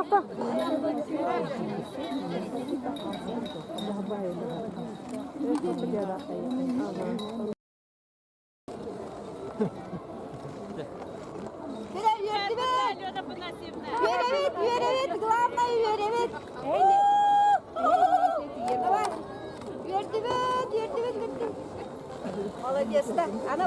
Па-па. Үөрэбит, үөрэбит, главное үөрэбит. Давай. Үөрдүбүт, үөрдүбүт, үөрдүбүт. Молодец, да. Ана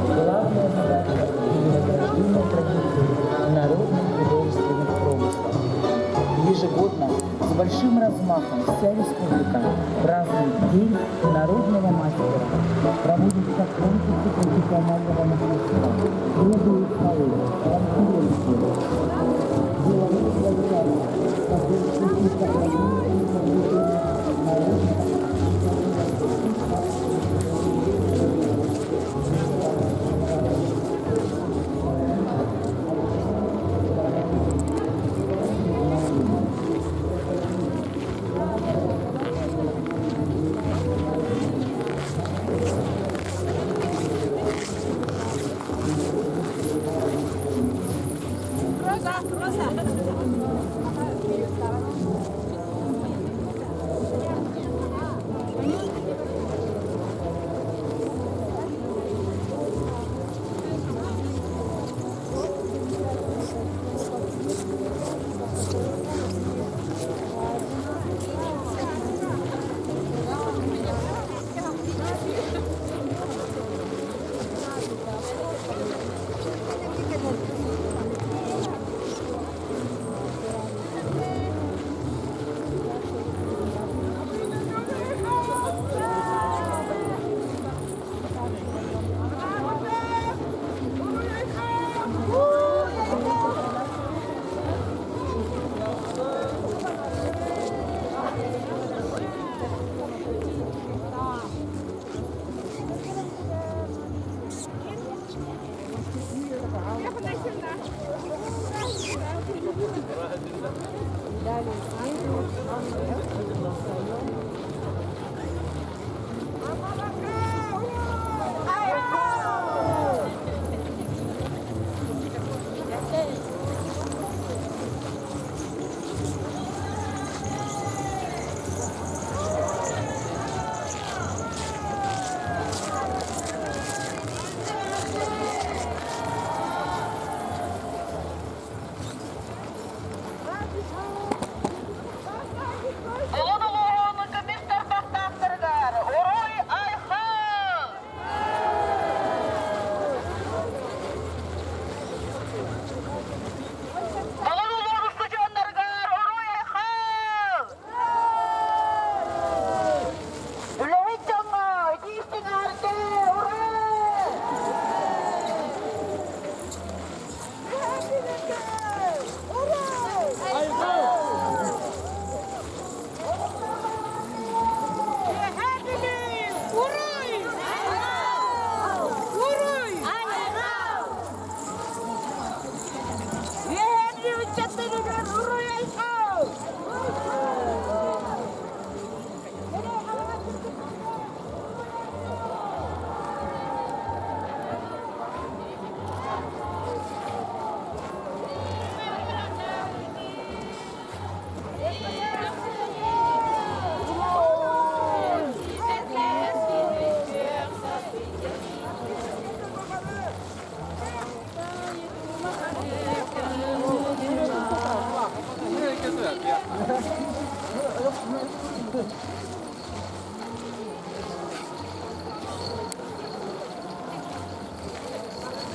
Главная задача – возрождение традиций народных художественных промыслов. Ежегодно с большим размахом вся республика празднует День народного мастера. Проводятся конкурсы профессионального мастерства, круглые столы, конференции, деловые площадки, посвященные сохранению и продвижению народного.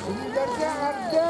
Илиилэргэ эҕэрдэ!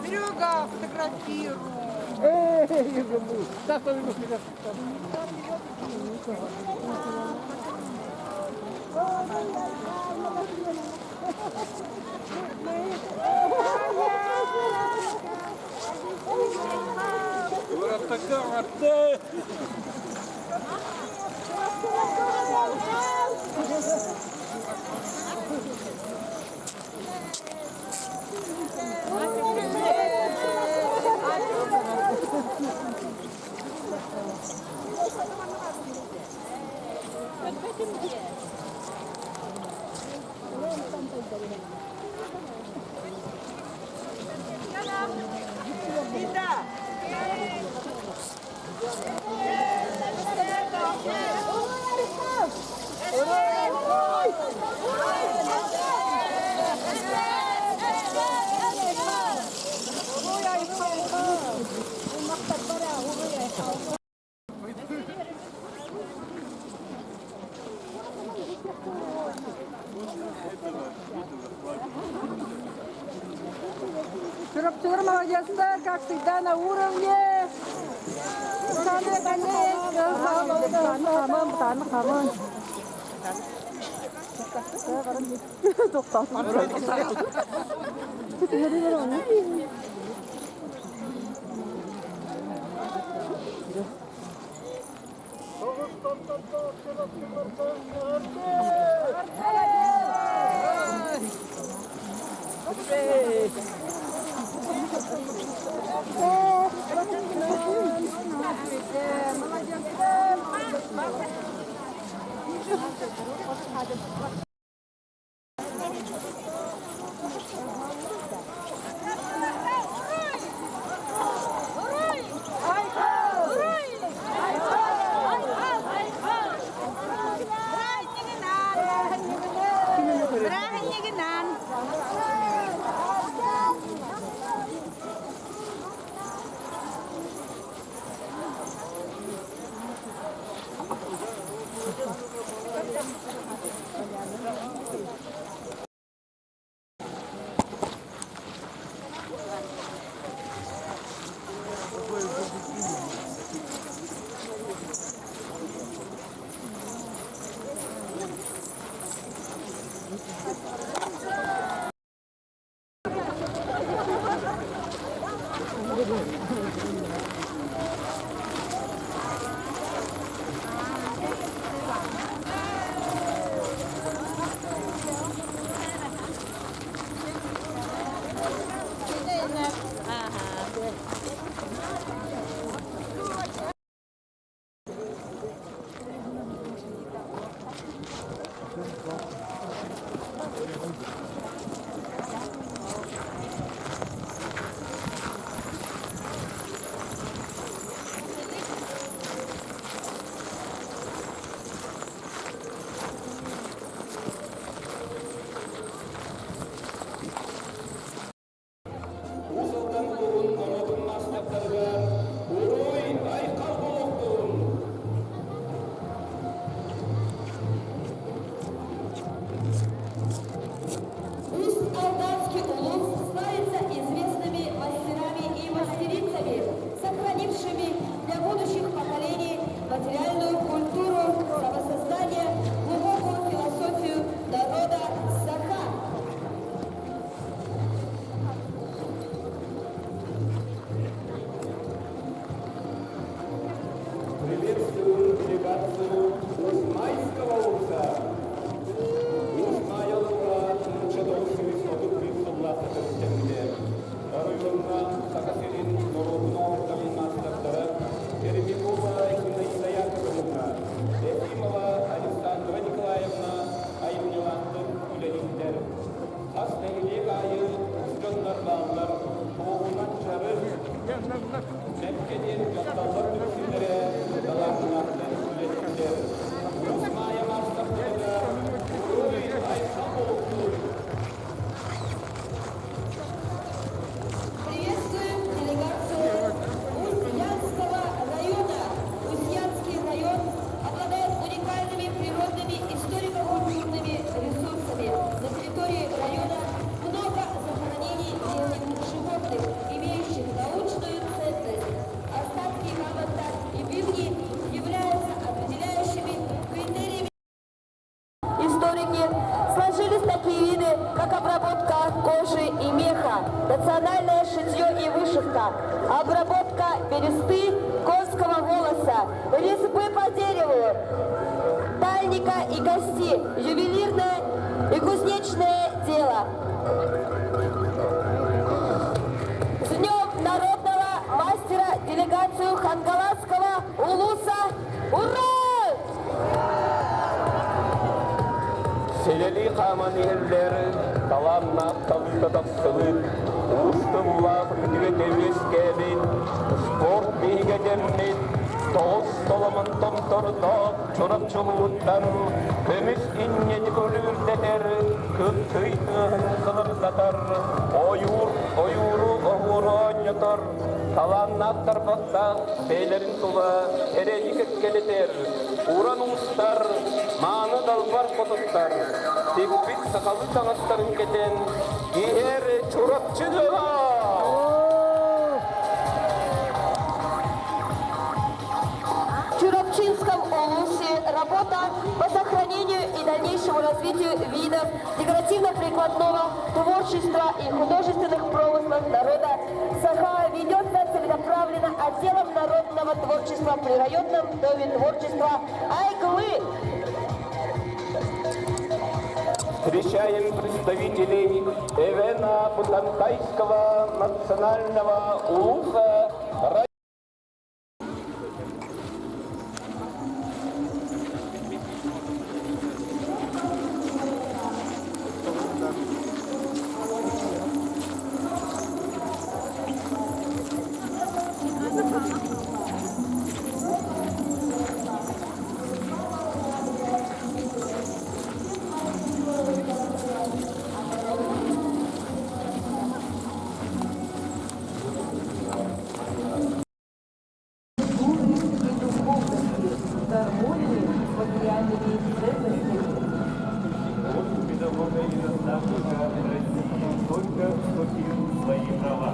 Серега, фотографируй. Чурапчылар молодецтар, как всегда, на уровне. Уус Алдан улууһун норуотун маастардарыгар Уруй айхал буолуохтун! Усть-Алданский улус славится известными мастерами и мастерицами, сохранившими для будущих поколений материальную культуру самосознания, глубокую философию народа Саха. Приветствуем делегацию Усть-Майского улуса. Усть-Майа нуучча 933 сыллаах төрүттэммитэ. Оройуоҥҥа Саха сирин норуотун оҥоһуктарын маастардара Пермякова Зинаида Яковлевна, Ефимова Александра Николаевна айымньылаахтык үлэлииллэр. Хас нэһилиэк аайы уус дьоннор бааллар, туоһунан дьарык, Мэккэ диэн дьахталлар түмсүүлэрэ талааннаахтык үлэлииллэр. Уус Маайа маастардарыгар Уруй айхал буолуохтун! Приветствуем делегацию Усть-Янского района. Усть-Янский район обладает уникальными природными историко-культурными ресурсами. На территории района много захоронений древних животных, имеющих научную ценность. Остатки мамонта и бивни являются определяющими критериями. Историки сложились такие виды, как обработка кожи и меха, национальное шитье и вышивка, обработка бересты конского волоса, резьбы по дереву, тальника и кости, ювелирное и кузнечное дело. С Днем народного мастера делегацию Хангаласского улуса! Ура! Сэлэлии хааман иһэллэр, талааннаах талыыта тахсыбыт, уус тыллаах үтүөтэ үөскээбит, спорт биһигэ дэммит, тоҕус соломон томтордоох Чурапчылууттан көмүс инньэни көлүүрдэтэр, кыптый тыаһын кылырдатар, ойуур ойууру оһуору оонньотор, талааннаах тарбахтаах бэйэлэрин тула эрэйи кэккэлэтэр, уран уустар, мааны далбар хотуттар, тикпит сахалыы таҥастарын кэтэн, иһэр Чурапчы дьоно! В Чурапчинском улусе работа по сохранению и дальнейшему развитию видов декоративно-прикладного творчества и художественных промыслов народа Саха ведется целенаправленно отделом народного творчества при районном доме творчества Айгылы. Встречаем представителей Эвена Бутантайского национального улуса. Культуры и духовности, гармонии с материальными ценностями. Год педагога и наставника России только вступил в свои права.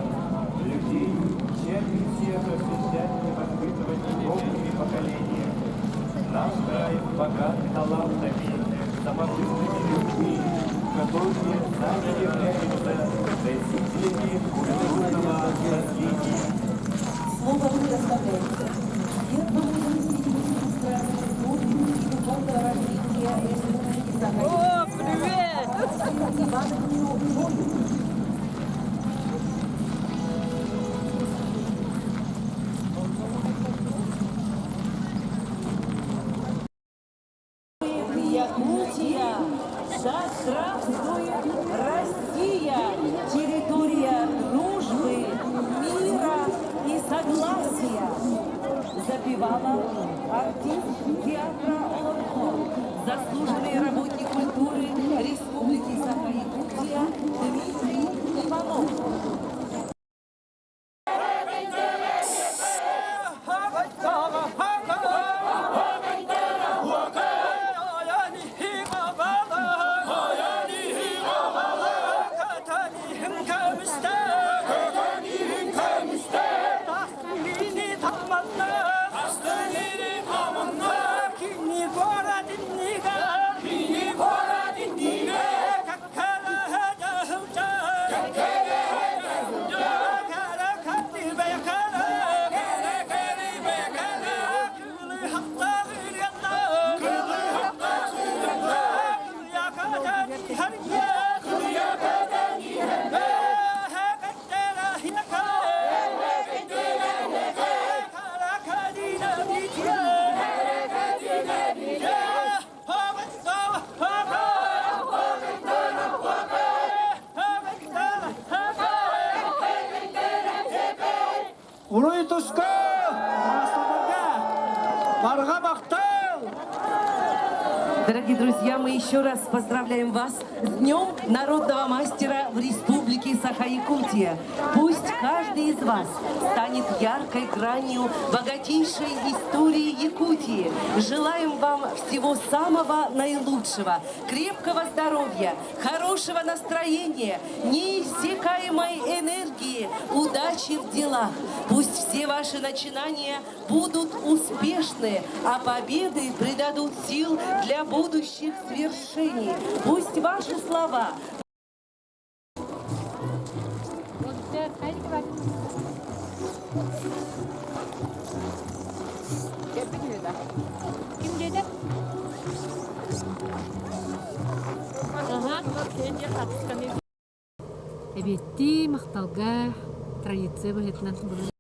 Людей, чья миссия просвещать и воспитывать новые поколения. Наш край богат талантами, самобытными людьми, которые сами являются носителями культурного наследия. Талант, артист театра Олонхо, заслуженный работник культуры Республики Саха-Якутия Дмитрий Иванов. Уруй туску! Маастардарга! Барҕа махтал! Дорогие друзья, мы еще раз поздравляем вас с Днем народного мастера в Республике Саха-Якутия. Пусть каждый из вас станет яркой гранью богатейшей истории Якутии. Желаем вам всего самого наилучшего, крепкого здоровья, хорошего настроения, неиссякаемой энергии, удачи в делах. Пусть все ваши начинания будут успешны, а победы придадут сил для будущих свершений. Пусть ваши слова Ким диэтэ? Эбиэттии махталга традиция быһыытынан былыр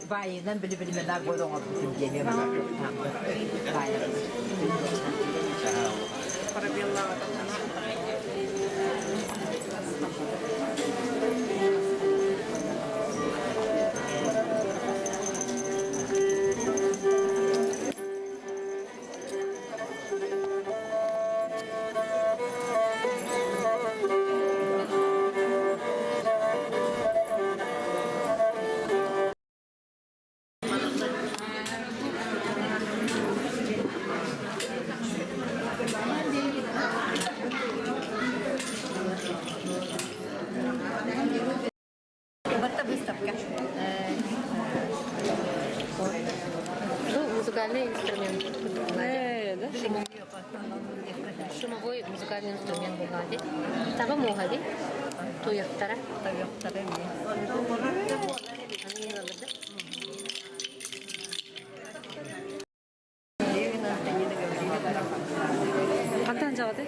Баайынан били-билимэ год оҥорбутум диэн Барыта выставка. Музыкальный инструмент. Да? Шумовой музыкальный инструмент булла ди. Таба муха ди. Туяктара. Туяктара эмиэ. Левина Антонина Гаврильевна. Хантан дьаҕатай?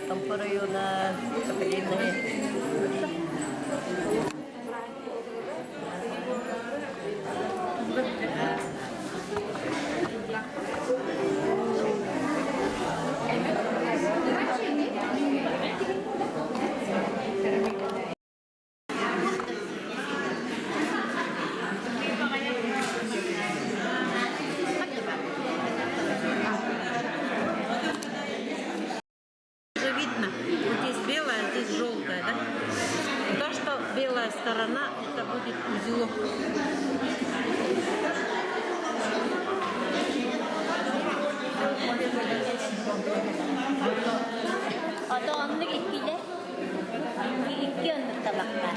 Томпо района Сахалинная. Уже видно, вот здесь белая, а здесь желтая, да? То, что белая сторона, это будет узелок. Ото оннук иккилэр икки оннук табахтар.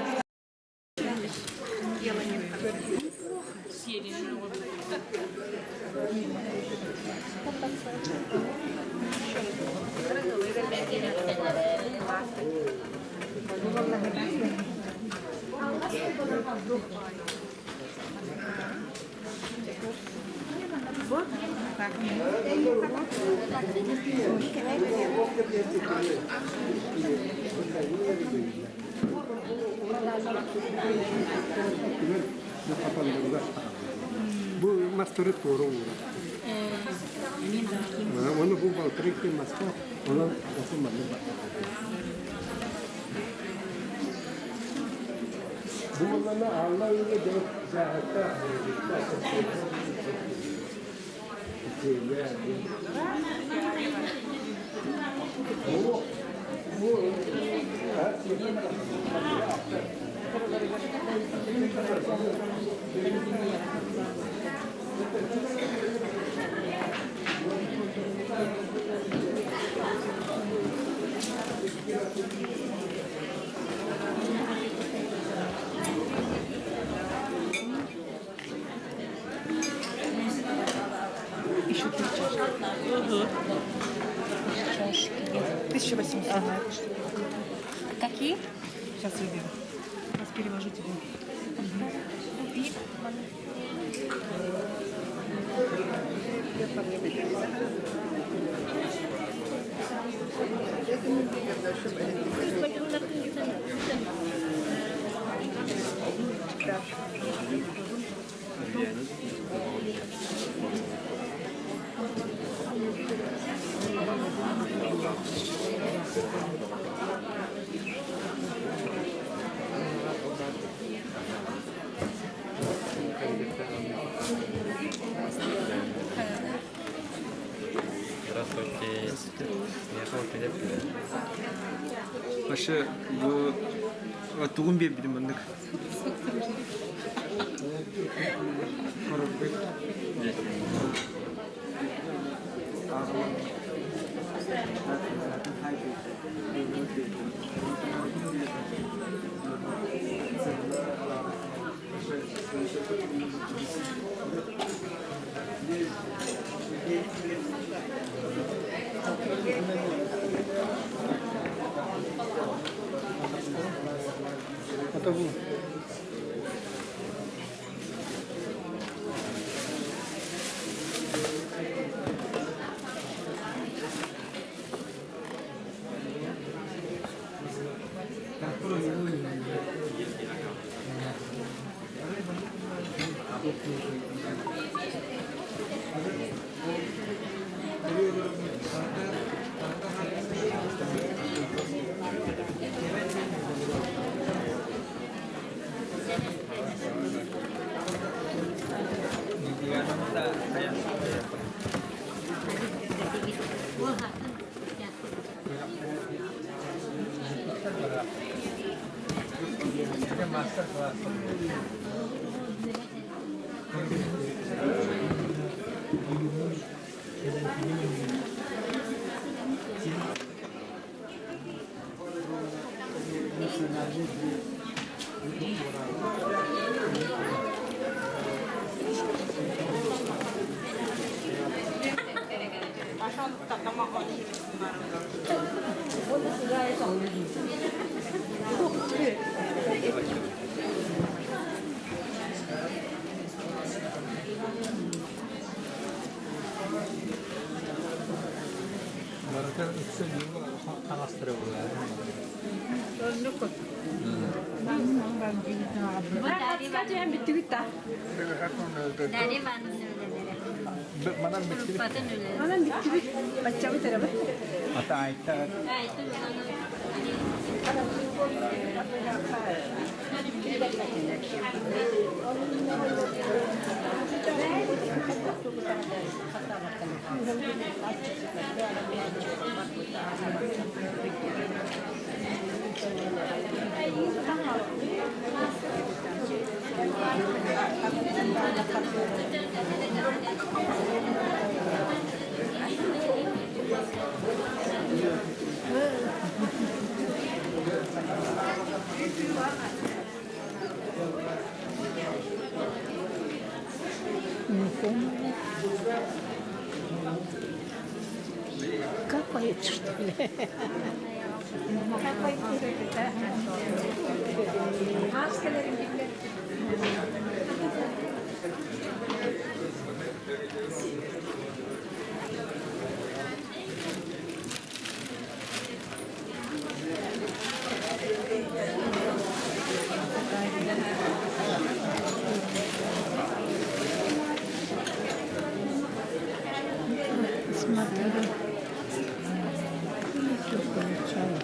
Бу мастары туора уурар. Оны бу балтырык маска, онон осы манны бар. Бу манна алла үйге деп жаһатта Еще три чашки. Угу. Чашки. 1800. Ага. Какие? Сейчас выберу. Сейчас перевожу тебе. Здравствуйте. Меня зовут Филипп. Вообще, бу тугун биэрбитим маннык. Это вы. Барыта үксэ хаҥастара буолар. Манан бүттүбүт. Баччабыт эрэ бу. Капает, что ли? Смотрю. Все получаю.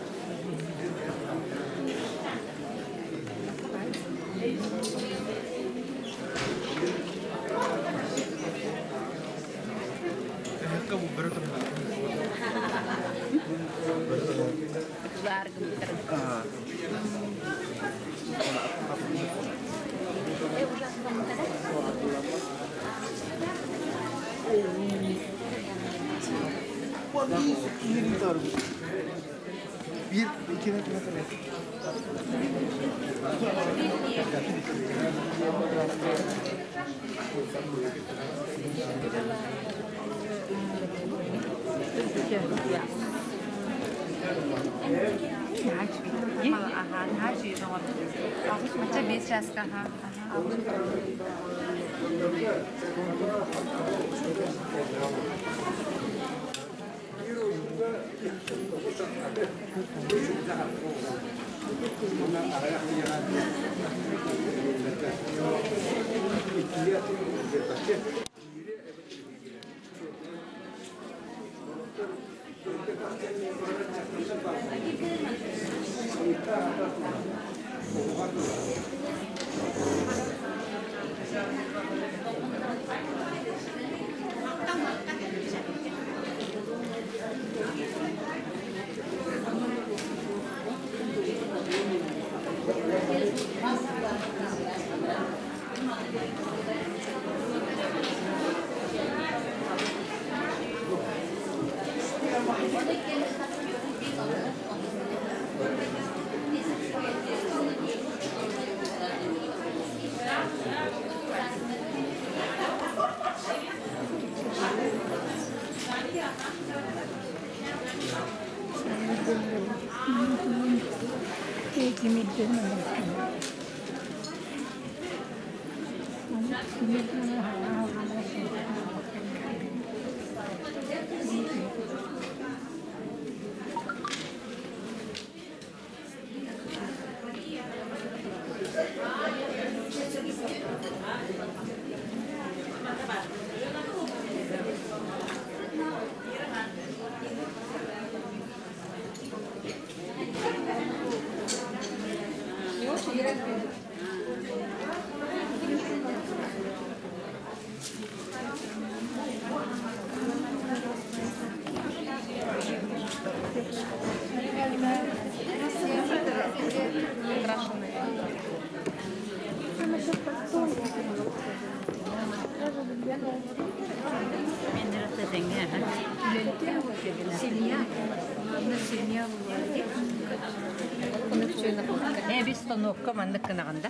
Эби станокка маннык кынаҕында.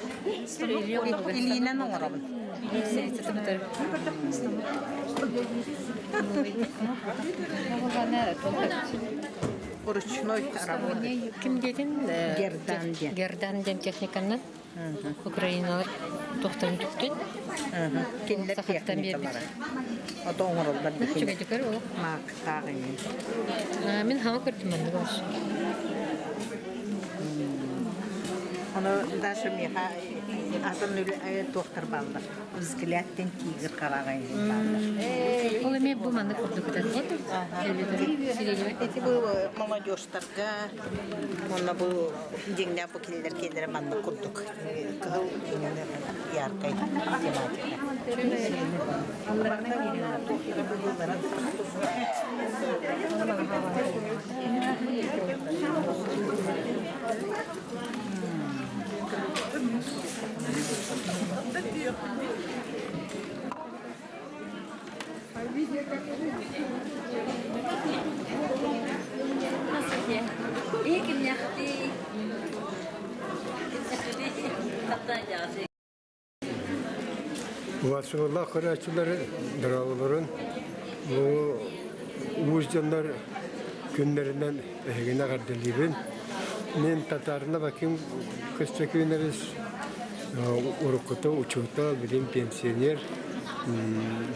Илиинэн оҥоробун. Ручной работы. Ким диэтин? Гердан диэн. Гердан диэн техниканнан Украиналар тохтон түктүн. Кинилэр Сахаттан биэрбит. техникалара. Ото оҥороллор Үчүгэйдик ол. Маактаах иҥин. Мин хаҥа көрдүм маннык олус. Ону даже миэхэ атын үлэ туохтар бааллар. Взгляд диэн тигр хараҕа иҥин бааллар. Ол эмиэ бу маннык курдук Ити бу молодежтарга уонна бу дьиҥнээх бу кинилэр кинилэрэ маннык курдук кыһыл яркай тематика. Василла көрөөччүлэри дорооболорун бу уус дьоннор күннэринэн эһигини эҕэрдэлиибин. Мин Татарина Баким Костякинович уруккута учуутал, билим пенсионер,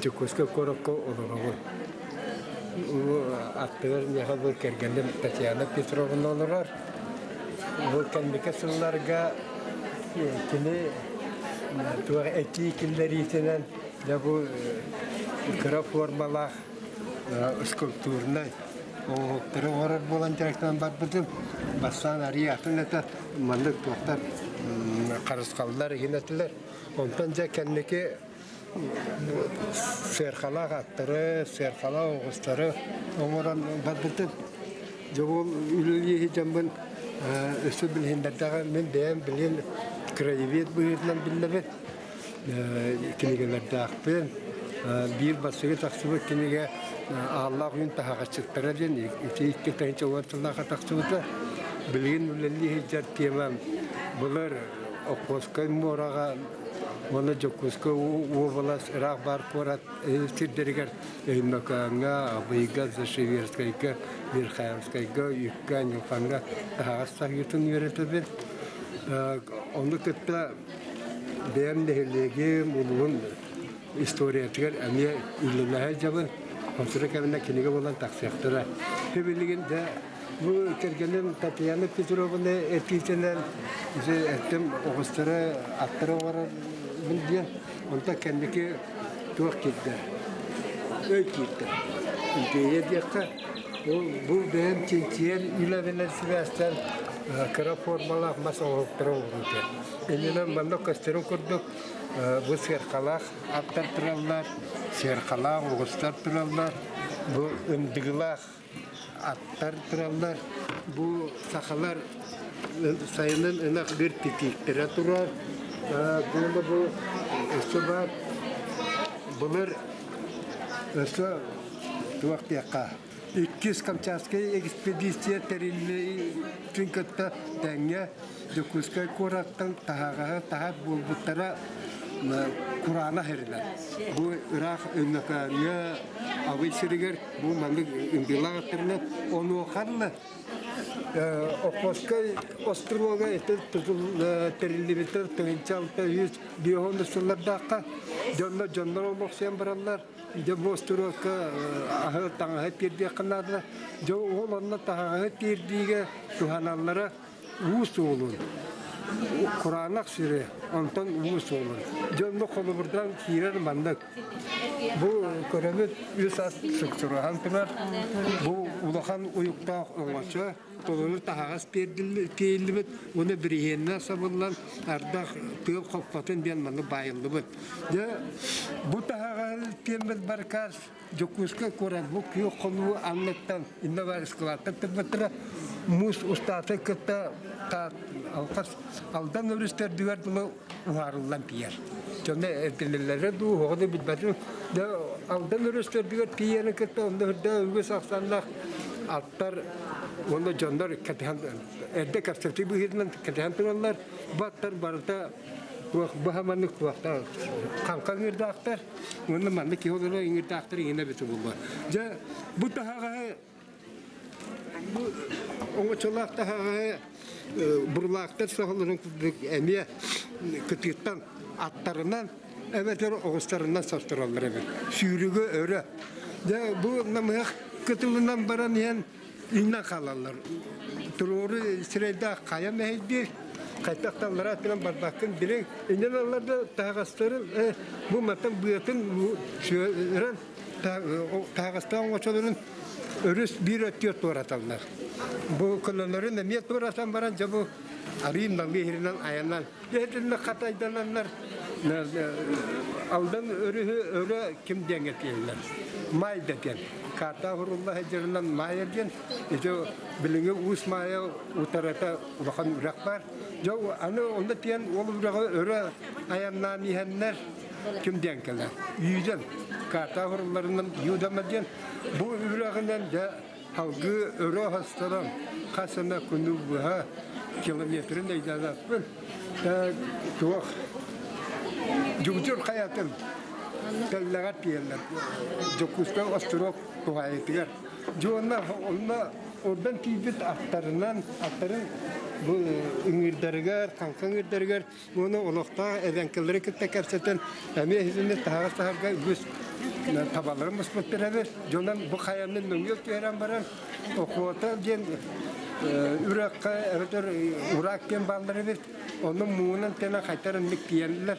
Дьокуускай куоракка олоробун. Аттыгар миэхэ бу кэргэним Татьяна Петровна олорор. Бу кэнники сылларга кини туох этии киллэриитинэн дьэ бу кыра формалаах скульптурнай оҥоһуктары оҥорор буолан дьарыктанан барбытым. Бастаан арыый атын этэ, маннык туохтар харысхаллар иһин этилэр. Онтон дьэ кэнники сыархалаах аттары, сыархалаах оҕустары оҥорон барбытым. Дьэ ол үлэлии сылдьаммын өссө билиһиннэрдэҕэ мин бэйэм билин краевед быһыытынан биллэбин. Кинигэлэрдээхпин. Биир бастакы тахсыбыт кинигэ Ааллаах Үүн таһаҕасчыттара диэн ити 2010 сыллаахха тахсыбыта. Билигин үлэлии сылдьар темам былыр Охотскай муораҕа уонна Дьокуускай уобалас ыраах баар куорат сирдэригэр Өймөкөөҥҥө, Абыйга, Зашиверскайга, Верхоянскайга, Үккэ, Ньылхаҥҥа таһаҕас таһыытын үөрэтэбин. Ону кытта бэйэм нэһилиэгим, улууһум историятыгар эмиэ үлэлэһэ сылдьабын. Сотору кэминэн кинигэ буолан тахсыахтара. Билигин дьэ Бу кэргэним Татьяна Петровна этиитинэн дьэ эттим оҕустары аттары оҥорорбун диэн. Онтон кэнники туох киирдэ? Өй киирдэ. Идея диэххэ, бу бэйэм чинчийэр үлэбинэн сибээстээн кыра формалаах мас оҥоһуктары оҥоруу Иннинэн манна көстөрүн курдук бу сыаркалаах аттар тураллар, сыаркалаах оҕустар тураллар, бу ындыгылаах аттар тураллар. Бу сахалар сайынын ынах бир титииктэрэ турар. Буола бу өссө баар былыр өссө туох диэххэ иккис Камчатскай экспедиция тэриллиитин кытта тэҥҥэ Дьокуускай куораттан таһаҕаһы таһар буолбуттара кураанах эрилэр. Бу ыраах Өймөкөөҥҥө Абый сиригэр бу маннык ындыылаах аттарынан онуоханна Охотскай островога ити тэриллибиттэр 1605 сыллардаахха дьоннор дьоннор олохсуйан бараллар. Дьэ бу остуруокка аһы таҥаһы тиэрдиэххэ наада. Дьэ ол онно таһаҕаһы тиэрдиигэ туһаналлара уу суолун, кураанах сири, онтон уу суолун. Дьэ онно холобурдаан киирэр маннык. Бу көрөбүт үс ас суксуруһан турар. Бу улахан уйуктаах оҥочо, толору таһаҕас тиэйиллибит уонна бириһиэннэ сабыллан ардах тыал хоппотун диэн маннык баайыллыбыт. Дьэ бу таһаҕаһы тиэммит баркаас Дьокуускай куорат бу күөх хонуу анныттан иннэ баар ыскылааттан турбуттара муус устаатын кытта алҕас Алдан өрүс төрдүгэр дылы уһаарыллан тиийэр. Дьоно эрдинэллэрэ дуу, оҕо да билбэтим. Да Алдан өрүс төрдүгэр тиийэри кытта онно үрдэ үгүс ахсааннаах аттар уонна дьоннор кэтэһэн эрдэ кэпсэтии быһыытынан кэтэһэн тураллар. Бу аттар барыта. Туох баһа маннык туохтаах хаҥка ыҥырдаахтар уонна маннык киһи олорор ыҥырдаахтар иҥинэ эбитэ буолла. Дьэ бу таһаҕаһы бу оҥочолоох таһаҕаһы бурлаахтар соһолорун курдук эмиэ кытыыттан аттарынан эбэтэр оҕустарынан состороллор эбит. Сүүрүгү өрө. Дьэ бу намыһах кытылынан баран иһэн иҥнэн хаалаллар. Туруору сирэйдээх хайа мэһэйдиир, хайдах таллара аттынан барбаккын дириҥ. Иннин аллар да таһаҕастарын бу мантан быатын сүөрэн таһаҕастаах оҥочолорун өрүс биир өттүгэр туораталлар. Бу көлөлөрүн эмиэ туоратан баран дьэ бу арыым налыы иһиринэн айаннан итиннэ хатайдананнар Алдан өрүһү өрө ким диэҥҥэ тиэллэр. Маай да диэн. Карта оһорулла сылдьарынан Маайа диэн. Ити билиҥҥи Уус Маайа утарыта улахан үрэх баар. Дьэ аны онно тиийэн ол үрэҕи өрө айаннаан иһэннэр ким диэн кэлэр. Юден. Карта оһорулларынан Юдама диэн. Бу үрэҕинэн дьэ Салгыы өрө хастаран хас эмэ күнү быһа километрын өйдөөбөппүн. Туох Дьугдьур хайатын тэллэҕэр тиийэллэр. Дьокуускай остуруок туһаайытыгар. Дьэ уонна онно ордон тиийбит аттарынан аттарын бу ыҥыырдарыгар, хаҥка ыҥыырдарыгар уонна олохтоох эбэҥкилэри кытта кэпсэтэн эмиэ иһитиннэ таһаҕас таһарга үгүс табаларын муспуттар эбит. Дьонон бу хайаны нөҥүө түһэрэн баран охота диэн үрэххэ эбэтэр ураак диэн бааллар эбит. Ону муҥунан тэнэ хайтар инник тиийэллэр.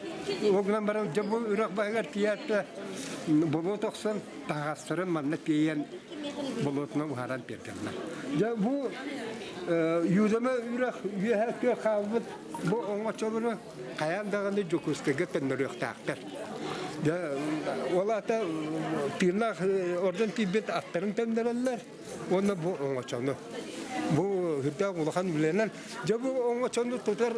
Ол гынан баран дьэ бу үрэх баһыгар тиийээт болуот охсон таһаҕастарын манна тиэйэн болуотунан уһааран тиэрдэллэр. Дьэ бу Юдама үрэх үөһэ тыа хаалбыт Бу оҥочолору хайаан даҕаны Дьокуускайга төннөрүөхтээхтэр. Дьэ, ол аата тыыннаах ордон тиийбит аттарын төннөрөллөр уонна бу оҥочону. Бу үрдээх улахан үлэнэн дьэ бу оҥочону тутар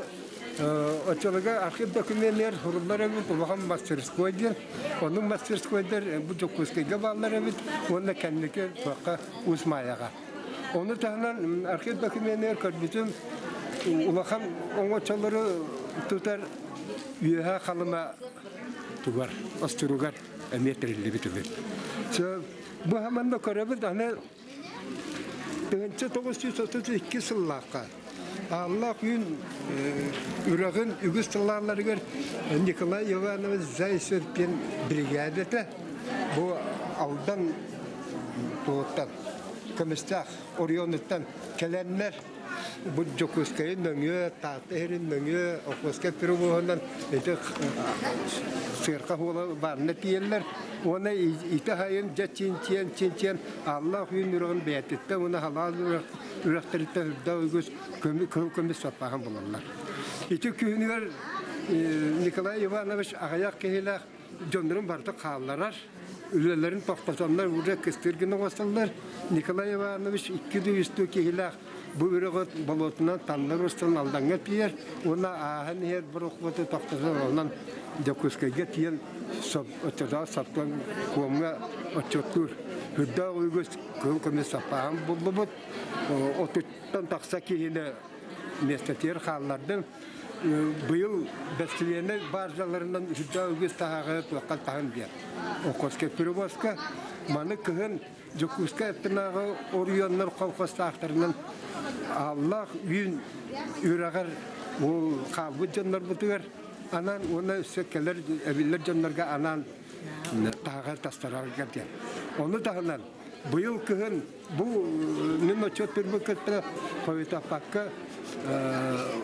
оччолорго архив докуменнар суруллар эбит улахан мастерской диэн. Оннук мастерскойдар бу Дьокуускайга бааллар эбит уонна кэнники туохха Уус Маайаҕа. Ону таһынан архив докуменыгар көрбүтүм улахан оҥочолору тутар үөһэ халыма тугар, остуругар эмиэ тэриллибит үһү. Бу манна көрөбүт аны 1932 сыллаахха Ааллаах Үүн үрэҕин үгүс сыллааларыгар Николай Иванович Зайцев диэн биригээдэтэ бу Алдан туһуттан көмүстээх оройуонуттан кэлэннэр бу Дьокуускайы нөҥүө, Таатта иһирин нөҥүө Охотскай перевоһунан ити сыарка хуола баарына тиийэллэр уонна ити сайын дьэ чинчийэн чинчийэн Ааллаах Үүн үрэҕин бэйэтиттэн уонна халаан үрэхтэриттэн үрдээх үгүс кыһыл көмүс саппааһын булаллар. Ити күһүнүгэр Николай Иванович аҕыйах киһилээх дьоннорун барыта хаалларар, үлэлэрин тохтотоннор уже кыстыыр гына оҥостоллор. Николай Иванович икки үстүү киһилээх бу үрэҕи болуотунан таннар устан Алдаҥҥа тиийэр уонна ааһан иһэр борохуоту тохтотон онон Дьокуускайга тиийэн оччотооҕу соркон куомҥа отчуоттуур. Үрдээх үгүс кыһыл көмүс саппааһын буллубут. Отуттан тахса киһини миэстэтигэр хааллардым. Быйыл бэстилиэнэй бааржаларынан үрдээх үгүс таһааҕы туохха таһын диэн. Охотскай перевозка маны кыһын Дьокуускай аттынааҕы оройуоннар колхозтаахтарынан Ааллаах Үүн үрэҕэр ол хаалбыт дьоннорбутугар анаан уонна өссө кэлэр эбиллэр дьоннорго анаан таһаҕар тастарарга диэн. Ону таһынан быйыл кыһын бу мин отчуоттуурбун кытта хойутаппакка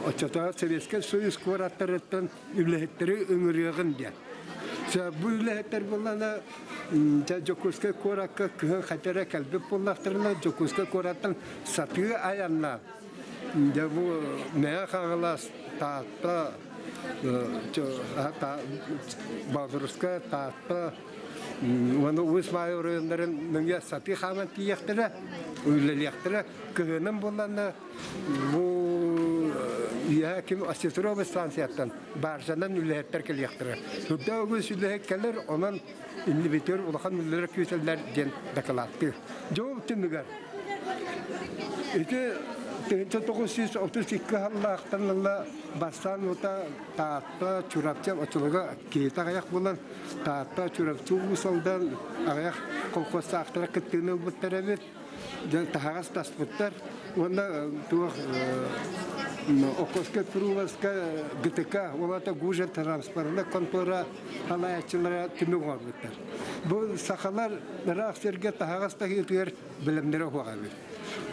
оччотооҕу Советскай Союз куораттарыттан үлэһиттэри ыҥырыаҕын диэн. Бу үлэһиттэр буоллаҕына Дьокуускай куоракка кыһын хайда эрэ кэлбит буоллахтарына Дьокуускай куораттан сатыы айаннаан дьэ бу Мэҥэ Хаҥалас, Таатта, Боотурускай, Таатта уонна Уус Маайа оройуоннарын нөҥүө сатыы хааман тиийиэхтэрэ, үлэлиэхтэрэ. Кыһынын буоллаҕына Бу үөһэ ким Осетровый станцияттан баржанан үлэһиттэр кэлиэхтэрэ. Үрдээх үгүс үлэһит кэлэр, онон иннибитигэр улахан үлэлэр күүтэллэр диэн дакылааттыыр. Дьол түмүгэр ити 1932 сыллаахтан ыла бастаан ута Таатта, Чурапчы оччолорго киһитэ аҕыйах буолан Таатта, Чурапчы Уус Алдан аҕыйах колхозтаахтара кыттыыны ылбыттар эбит. Дьон таһаҕас таспыттар уонна туох Окоска Пруловска ГТК ол аата Гужа транспортнай контора салайааччылара түмүк оҥорбуттар. Бу сахалар ыраах сиргэ таһаҕас таһыытыгар бэлэмнэрэ уһуох эбит.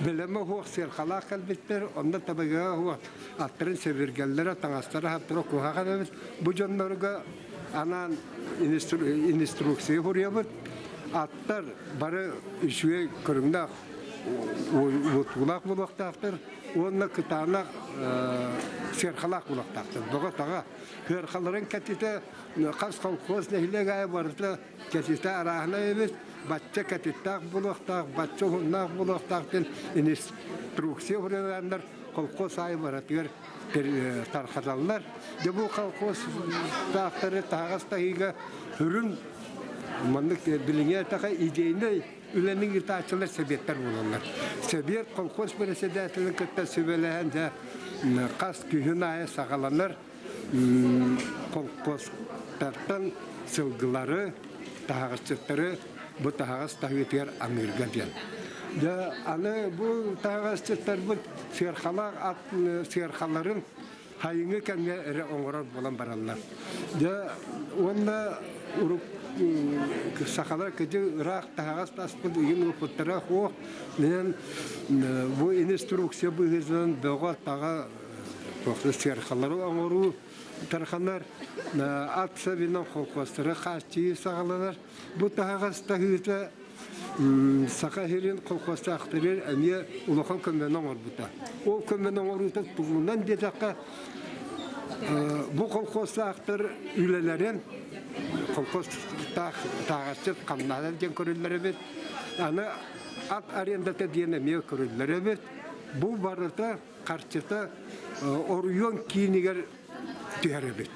Бэлэмэ уһуох сыархалаах кэлбиттэр, онно табыгаһа уһуох аттарын сэбиргэллэрэ, таҥастара хаттара куһаҕан эбит. Бу дьоннорго анаан инструкция суруйабыт. Аттар бары үчүгэй көрүҥнээх уотуулаах буолуохтаахтар уонна кытаанах сыархалаах буолуохтаахтар. Бөҕө-таҕа. Сыархаларын кэтитэ хас колхоз нэһилиэк аайы барыта кэтитэ арааһынай эбит. Бачча кэтиттээх буолуохтаах, бачча уһуннаах буолуохтаах диэн инструкция суруйаннар колхоз аайы барытыгар тарҕаталлар. Дьэ бу колхозтаахтары таһаҕас таһыыга сүрүн маннык билиҥҥи эттэххэ идейнэй үлэни ыытааччылар сэбиэттэр буолаллар. Сэбиэт колхоз председателин кытта сүбэлэһэн дьэ хас күһүн аайы саҕаланар колхозтартан сылгылары, таһаҕасчыттары бу таһаҕас таһыытыгар аныырга диэн. Дьэ аны бу таһаҕасчыттарбыт сыархалаах ат сыархаларын хайыҥы кэмҥэ эрэ оҥорор буолан бараллар. Дьэ уонна урук сахалар кыдьы ыраах таһаҕас таспыт ыйын уопуттара суох. Минэн бу инструкция быһыытынан бөҕө-таҕа сыархалары оҥоруу тарханар, ат сабынан холкуостары хааччыйыы саҕаланар. Бу таһаҕас таһыыта Саха сирин колхозтаахтарыгар эмиэ улахан көмөнү оҥорбута. Ол көмөнү оҥоруута тугунан диэтэххэ, бу колхозтаахтар үлэлэрин колхоз таһаҕасчыт хамнаһа диэн көрүллэр эбит. Аны ат арендата диэн эмиэ көрүллэр эбит. Бу барыта харчыта оройуон киинигэр түһэр эбит.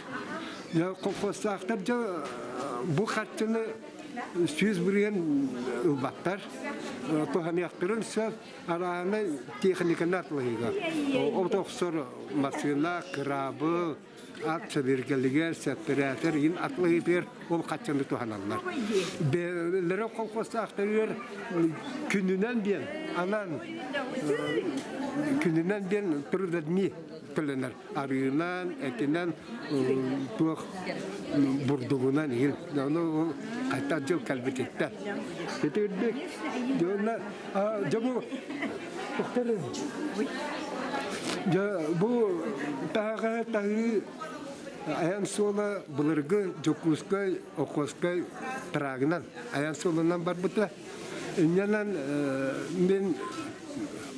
Колхозтаахтар дьэ бу харчыны 100% ылбаттар. Туһаныахтарын сөп арааһынай техниканы атылыыга. От охсор массыына, кыраабыл, ат сэбиргэлигэр, сэппэрээтэр иһин атылыытыгар ол харчыны туһаналлар. Бэйэлэрэ колхозтаахтарыгар күнүнэн диэн анаан күнүнэн диэн трудодни төлөнөр. Арыынан, этинэн, туох бурдугунан иһин. Ону хата дьыл кэлбититтэн. Ити үрдүк. Дьонна дьэ бу Дьэ бу таһаҕаһы таһыы айан суола былыргы Дьокуускай, Охотскай трагынан айан суолунан барбыта. Инньэнэн мин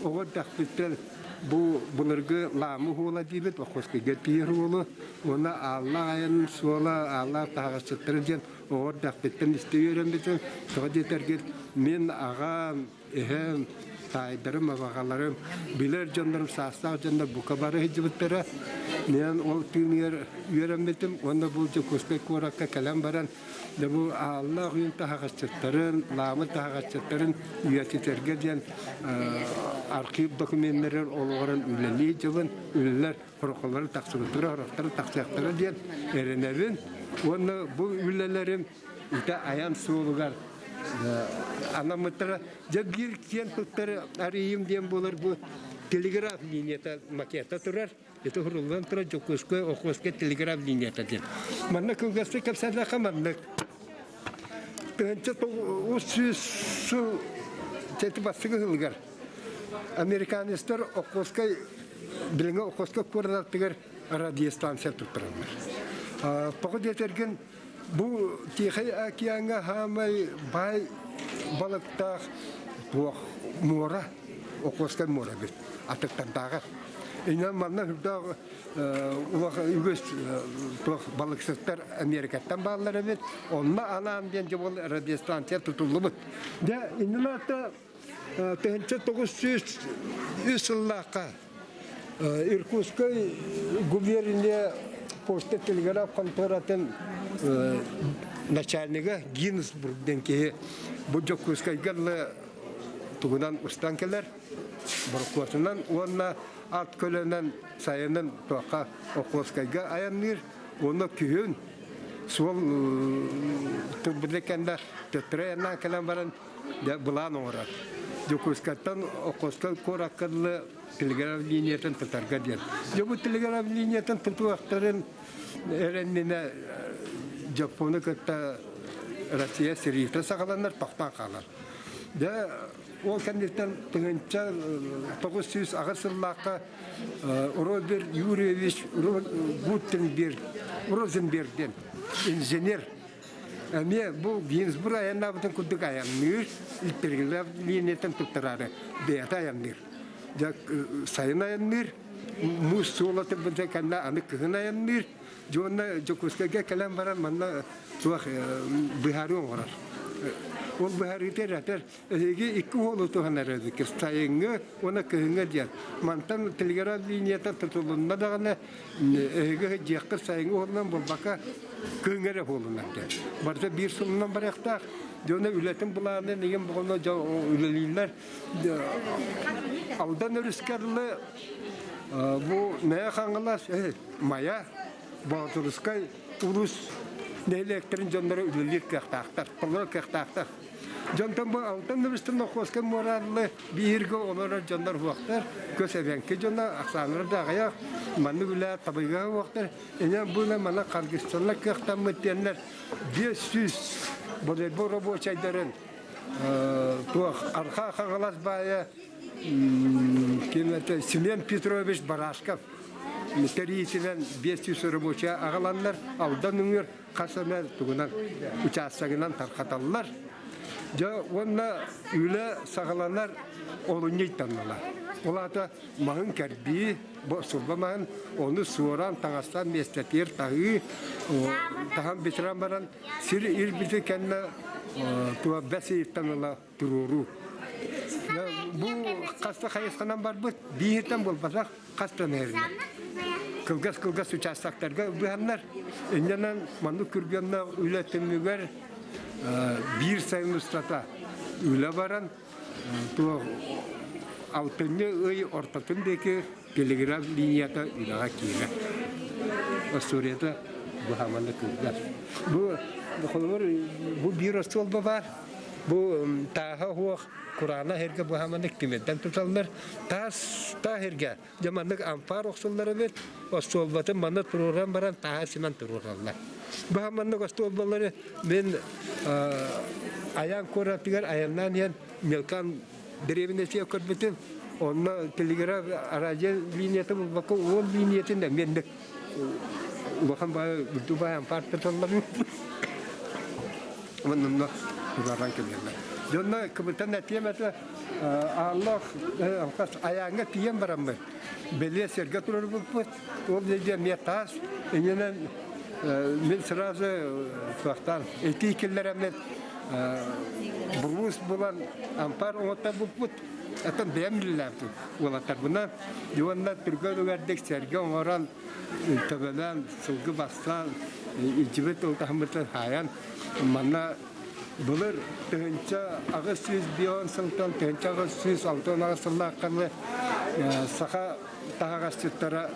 оҕо эрдэхпиттэн бу былыргы Лаамы уола диибит, Охотскайга тиийэр уолу уонна Ааллаах айан суола, Ааллаах таһаҕасчыттара диэн оҕо эрдэхпиттэн истэ үөрэммитим. Тоҕо диэтэргит мин аҕам, эһэм, таайдарым, абаҕаларым, билэр дьоннорум, саастаах дьоннор бука бары сылдьыбыттара. Мен ол тыыныгар үөрэммитим уонна бу Дьокуускай куоракка кэлэн баран дьэ бу Ааллаах Үүн таһаҕасчыттарын, Лаамы таһаҕасчыттарын үйэтитэргэ диэн архив докуменнарыгар олоҕуран үлэлии дьылын үлэлэр хорохолоро тахсыбыттара, хорохторо тахсыахтара диэн эрэнэбин. Уонна бу үлэлэрим ити айан суолугар анаммыттара. Дьэ биир киэн туттар арыйым диэн буолар бу телеграф линията макета турар. Ити уруллан турар Дьокуускай, Охотскай телеграф линията диэн. Манна кылгастык кэпсээтэххэ маннык. 1900 сыл тети бастакы сылыгар американецтар Охотскай билиҥҥи Охотскай куораттыгар радиостанция туттараллар. Тоҕо диэтэргин Бу Тихэй океаҥҥа хаамай баай балыктаах туох муора, Охотскай муора эбит, атыттардааҕар. Инньэ манна үрдээх улахан үгүс туох балыксыттар Америкаттан бааллар эбит. Онно анаан диэн дьэ ол радиостанция тутуллубут. Дьэ иннин аата 1903 сыллаахха Иркутскай губерния почта телеграф конторатын начальнига Гинзбург диэн киһи бу Дьокуускайга ыла тугунан устан кэлэр, борокуотунан уонна ат көлөнөн сайынын туохха Охотскайга айанныыр уонна күһүн суол турбута кэннэ төттөрү айаннаан кэлэн баран дьэ былаан оҥорор. Дьокуускайтан Охотскай куоракка дылы телеграф линиятын тутарга диэн. Дьэ бу телеграф линиятын тутуохтарын эрэннинэ Дьоппуону кытта Россия сэриитэ саҕаланар, тохтоон хаалар. Дьэ ол кэнниттэн 1908 сыллаахха Роберт Юрьевич Гутенберг, Розенберг диэн инженер эмиэ бу Гинзбург айаннаабытын курдук айанныыр, телеграф линиятын туттараары бэйэтэ айанныыр. Дьэ сайын айанныыр, муус суола турбута кэннэ аны кыһын айанныыр. Дьэ уонна Дьокуускайга кэлэн баран манна туох быһаарыы оҥорор. Ол быһаарыыта эрэтэр эһиги икки уолу туһанар эбиккит сайыҥҥы уонна кыһыҥҥы диэн. Мантан телеграф линията тутулунна даҕаны эһиги дьиэххит сайыҥҥы уолунан буолбакка кыһыҥҥы эрэ уолунан диэн. Барыта биир сылынан барыахтаах. Дьэ уонна үлэтин былаанын игин буолла дьэ үлэлииллэр. Алдан өрүскэ дылы бу Мэйэ Хаҥалас, Майа, Боотурускай улуус нэһилиэктэрин дьонноро үлэлиир кыахтаахтар, толорор кыахтаахтар. Дьонтон бу Алтан өрүстэн Охуоска муораарлы бииргэ олорор дьоннор уохтар, көс эбэҥки дьоно ахсааннара да аҕыйах, маннык үлэ табыйга уохтар, инэн бу мана харгысталлар кыахтаммыт диэннэр 500 волейбол рабочайдарын туох Архаа Хаҥалас баайа ким это Семен Петрович Барашков тэрийиитинэн 500 рабочая аҕаланнар Алдан өҥөр хас эмэ тугунан учаастагынан тархаталлар. Дьэ уонна үлэ саҕаланар олунньу ыйтаннылар. Ол аата маһын кэрдии, сурба маһын ону суоран таҥастаан миэстэтигэр таһыы, таһан бүтэрэн баран сир ирбити кэннэ туох бэс ыйыттан ыла туруоруу. Бу хаста хайысханан барбыт, бииртэн буолбатах, хастан эринэ. Кылгас-кылгас учаастактарга быһаннар, иннэнэн маннык күргүөмнээх үлэ түмүгэр биир сайын устата үлэ баран, туох алтынньы ый ортотун диэки телеграф линията үлэҕэ киирэр. Остуоруйата быһаманы кылгас. Бу холобур бу биир остуолба баар. Бу тааһа уох кураана сиргэ быһаманы тимирдэн туталлар. Таас таа сиргэ дьэ маннык ампаар охсуллар эбит. Остуолбатын манна туруоран баран тааһа симэн туруораллар. Быһаманнык остуолбалары мин Айаан куоратыгар айаннаан иһэн Мелкан дэриэбинэтигэр көрбүтүм. Онно телеграф радио линията булбакка уол линиятын эмиэ улахан баай үрдүк баай ампаар туталлар. Онно тураан кэлэллэр. Дьонно кыбытан этиэм этэ ааллах айааҥҥа тиийэн бараммыт бэлиэ сиргэ турарбыппыт. Ол дьэ эмиэ таас иннинэн мин сразу туохтаан этии киллэрэммин Буруус булан ампаар оҥотторбуппут. Оттон бэйэм үлэлээбитим уолаттарбынан. Уонна түргэн үгэрдик сэргэ оҥорон, төбөлөөн, сылгы бастаан, илдьибит ылтаһыммытын хаайан, манна былыр 1805 сылтан 1868 сыллаахханы саха таһаҕасчыттара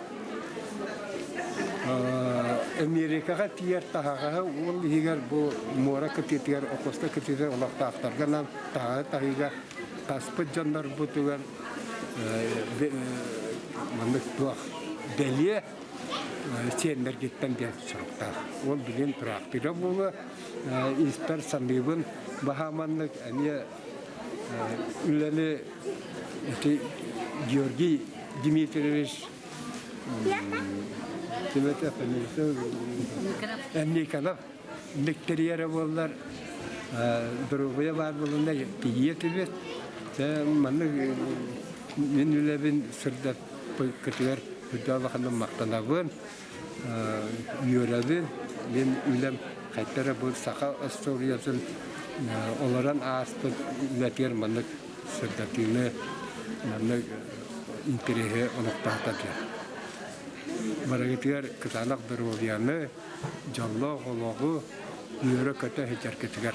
Эмиэрикэҕэ тиийэр таһаҕаһы ол иһигэр бу муора кытыытыгар, Охотскай кытыытыгар олохтоохторго анаан таһаҕаһы таһыыга таспыт дьоннорбутугар маннык туох бэлиэ сиэннэргиттэн диэн суруктаах. Ол билин тураахтыыра буолуо. Испэр саныыбын баһа маннык эмиэ үлэни ити Георгий Дмитриевич Никонов Никтерьерэ буоллар доруобуйа баар буолунна тиийиэ этибит. Маннык мин үлэбин сырдаппыккытыгар үрдэ улаханнык махтанабын, үөрэбин. Мин үлэм хайта эрэ бу саха остуоруйатын олорон ааспыт үлэтигэр маннык сырдатыыны маннык интэриэһи олохтоото диэн. Барыгытыгар кытаанах доруобуйаны, дьоллоох олоҕу үөрэ-көтө сылдьаргытыгар.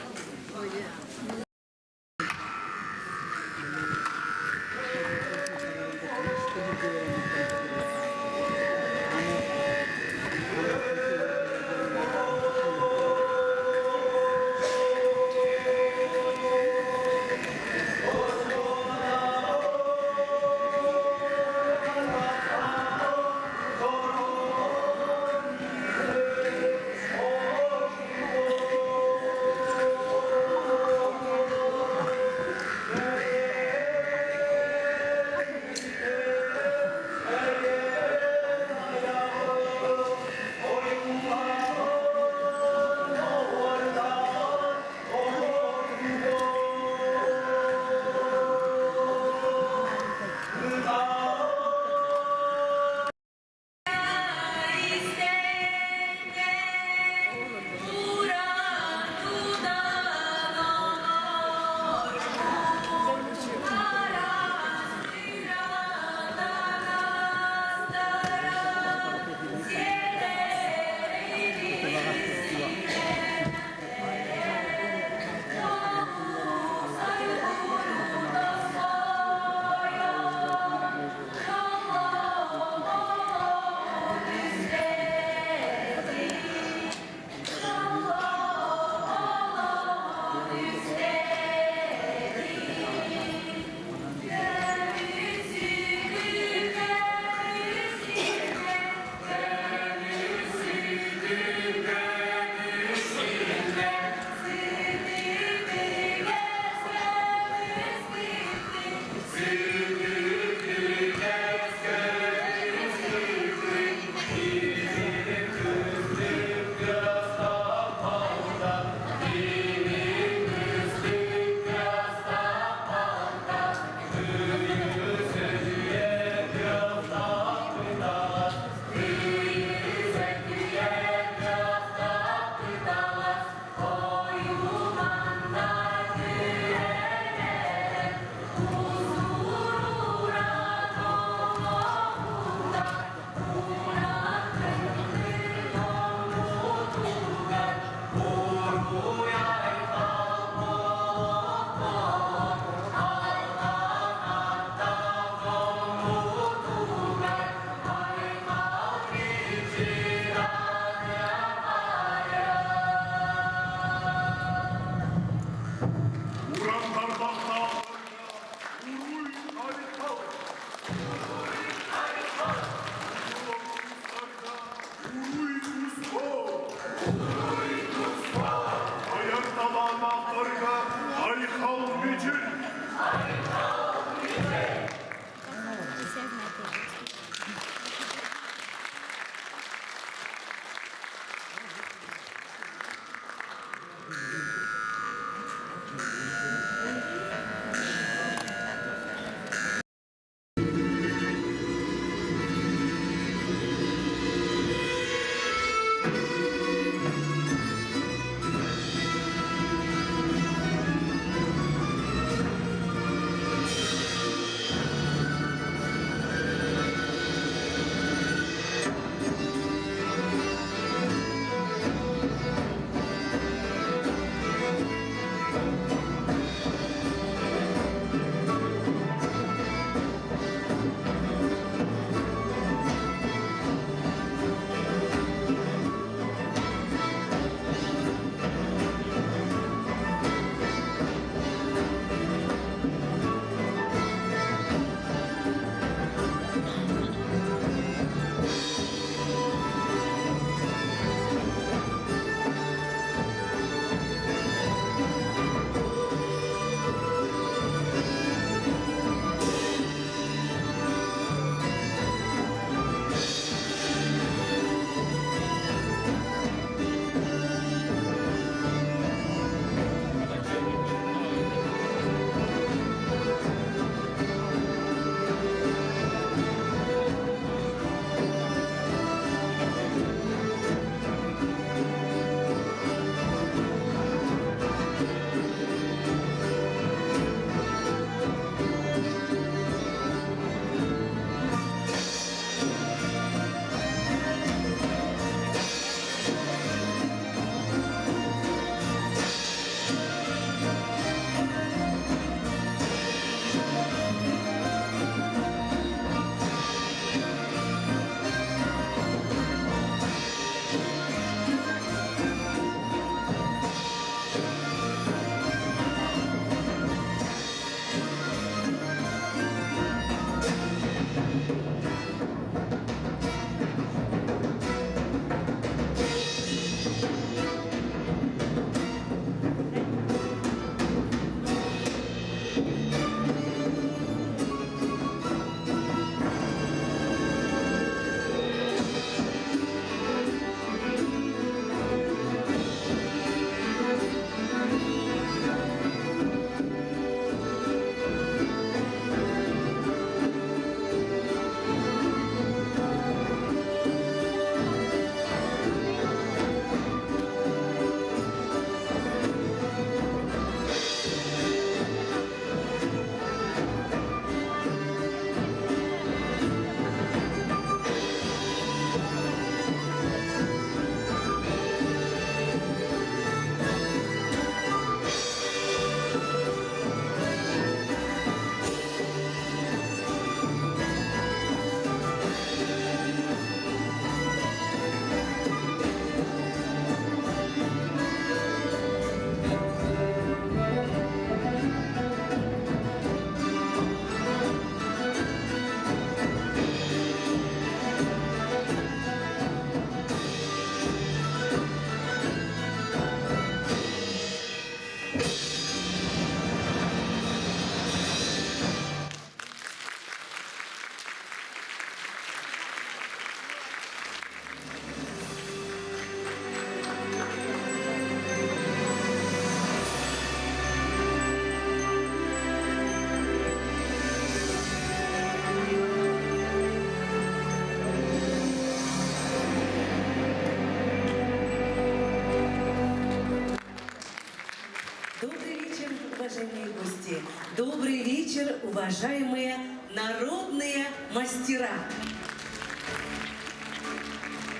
Добрый вечер, уважаемые народные мастера!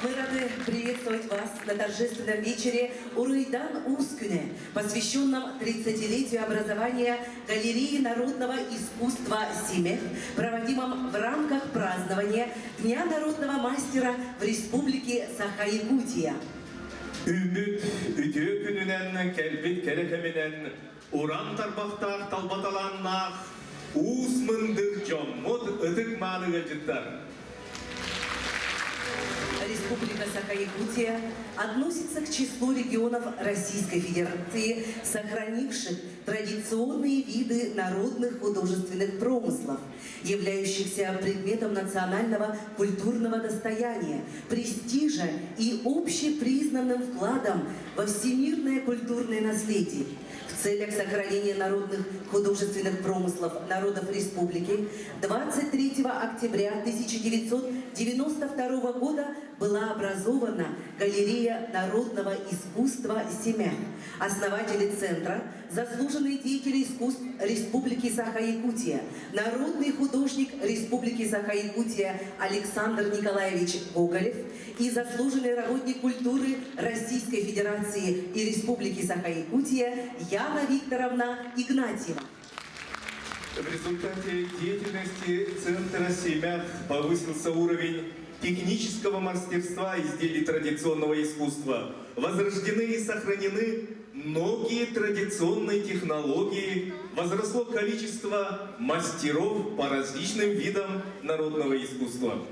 Мы рады приветствовать вас на торжественном вечере Уруйдан Ускүнэ, посвященном 30-летию образования Галереи народного искусства «Симэх», проводимом в рамках празднования Дня народного мастера в Республике Саха-Якутия. Үүммүт үтүө күнүнэн кэлбит кэрэ кэминэн уран тарбахтаах талба талааннаах уус мындыр дьоммут ытык мааны ыалдьыттар. Республика Саха-Якутия относится к числу регионов Российской Федерации, сохранивших традиционные виды народных художественных промыслов, являющихся предметом национального культурного достояния, престижа и общепризнанным вкладом во всемирное культурное наследие. В целях сохранения народных художественных промыслов народов республики 23 октября 1992 года была образована Галерея народного искусства «Симэх». Основатели центра – заслуженные деятели искусств Республики Саха-Якутия, народный художник Республики Саха-Якутия Александр Николаевич Гоголев и заслуженный работник культуры Российской Федерации и Республики Саха-Якутия Яна Викторовна Игнатьева. В результате деятельности Центра «Симэх» повысился уровень технического мастерства изделий традиционного искусства. Возрождены и сохранены многие традиционные технологии, возросло количество мастеров по различным видам народного искусства.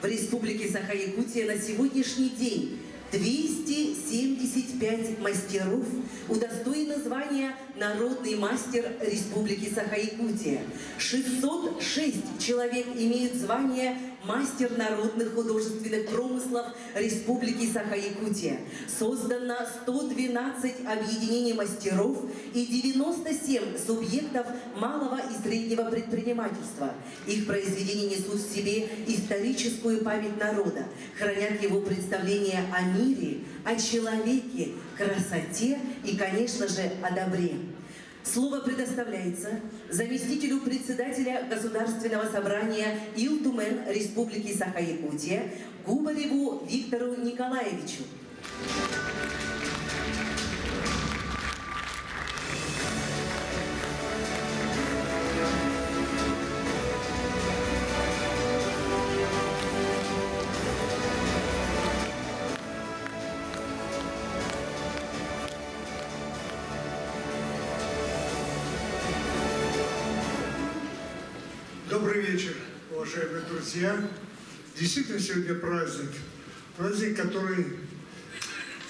В Республике Саха-Якутия на сегодняшний день 275 мастеров удостоены звания «Народный мастер Республики Саха-Якутия». 606 человек имеют звание «Мастер народных художественных промыслов Республики Саха-Якутия». Создано 112 объединений мастеров и 97 субъектов малого и среднего предпринимательства. Их произведения несут в себе историческую память народа, хранят его представление о мире, о человеке, красоте и, конечно же, о добре. Слово предоставляется заместителю председателя Государственного собрания Ил Тумэн Республики Саха-Якутия Губареву Виктору Николаевичу. Добрый вечер, уважаемые друзья. Действительно, сегодня праздник. Праздник, который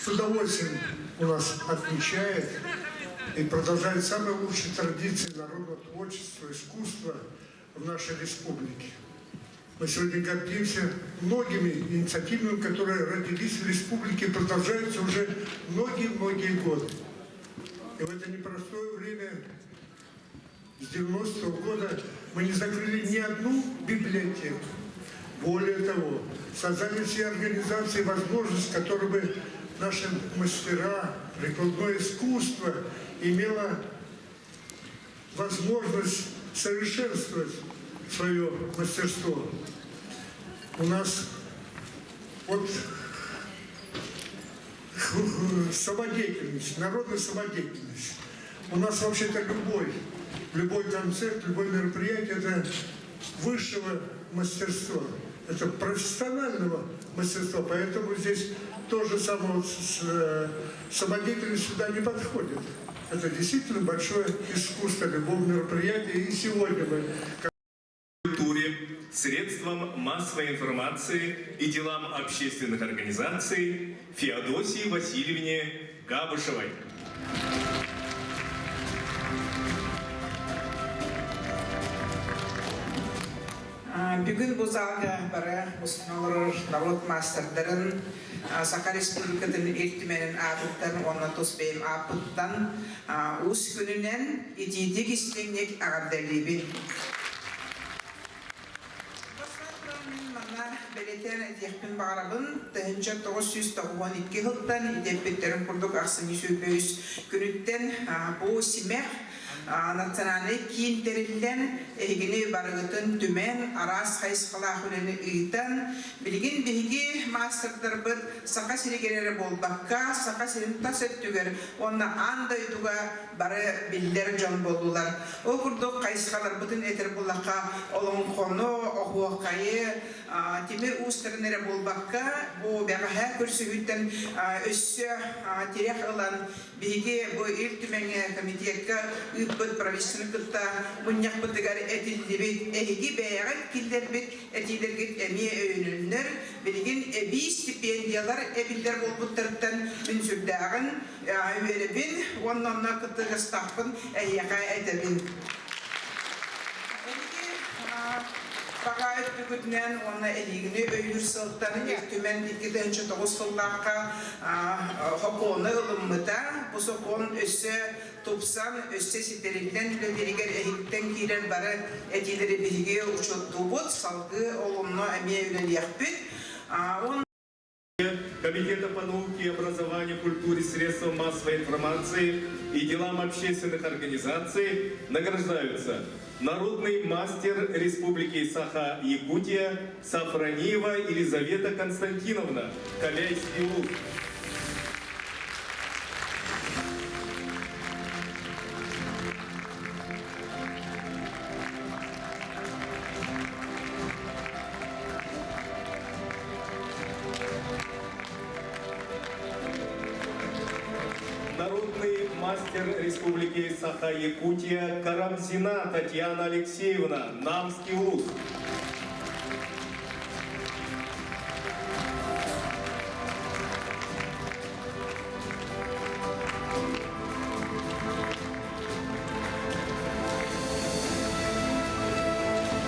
с удовольствием у нас отмечает и продолжает самые лучшие традиции народного творчества, искусства в нашей республике. Мы сегодня гордимся многими инициативами, которые родились в республике и продолжаются уже многие-многие годы. И в это непростое время с 90-го года мы не закрыли ни одну библиотеку. Более того, создали все организации возможность, которые бы наши мастера, прикладное искусство имело возможность совершенствовать свое мастерство. У нас вот самодеятельность, народная самодеятельность. У нас вообще-то любой, любой концерт, любое мероприятие – это высшего мастерства, это профессионального мастерства. Поэтому здесь то же самое вот с, э, самодеятельность сюда не подходит. Это действительно большое искусство любого мероприятия. И сегодня мы культуре, средствам массовой информации и делам общественных организаций Феодосии Васильевне Габышевой. Бүгүн бу залга бары мустан олорор норуот маастардарын Саха Республикатын Ил Түмэнин аатыттан уонна тус бэйэм ааппыттан Уус күнүнэн итиитик истиҥник эҕэрдэлиибин. Бастатан туран мин манна бэлиэтээн этиэхпин баҕарабын, 1992 сылтан идэппиттэрин курдук ахсынньы сүүрбэ үс күнүттэн бу симэх Национальнай киин тэриллэн, эһигини барыгытын түмэн, араас хайысхалаах үлэни ыытан, билигин биһиги маастардарбыт Саха сиригэр эрэ буолбакка, Саха сирин тас өттүгэр уонна аан дойдуга бары биллэр дьон буоллулар. Ол курдук хайысхаларбытын этэр буоллахха, олоҥхону, оһуохайы, тимир уустарын эрэ буолбакка, бу бэҕэһээ көрсүһүүттэн өссө тирэх ылан, биһиги бу Ил Түмэҥҥэ комитекка ыыппыт правительствоны кытта мунньахпытыгар этиллибит, эһиги бэйэҕит киллэрбит этиилэргит эмиэ өйөнөннөр, билигин эбии стипендиялар эбиллэр буолбуттарыттан мин сүрдээҕин үөрэбин уонна онно кыттыгастаахпын эһиэхэ этэбин. Эһиги баҕа өттүгүтүнэн уонна эһигини өйүүр сылтан Ил Түмэн 2009 сыллаахха сокуону ылыммыта. Бу сокуон өссө тупсан, өссө ситэриллэн үлэлииригэр эһигиттэн киирэр бары этиилэри биһиги учуоттуубут, салгыы ол онно эмиэ үлэлиэхпит. Комитета по науке, образованию, культуре, средствам массовой информации и делам общественных организаций награждаются народный мастер Республики Саха-Якутия Сафрониева Елизавета Константиновна, Каляйский улус. Народный мастер Республики Саха-Якутия Карамзина Татьяна Алексеевна, Намский улус.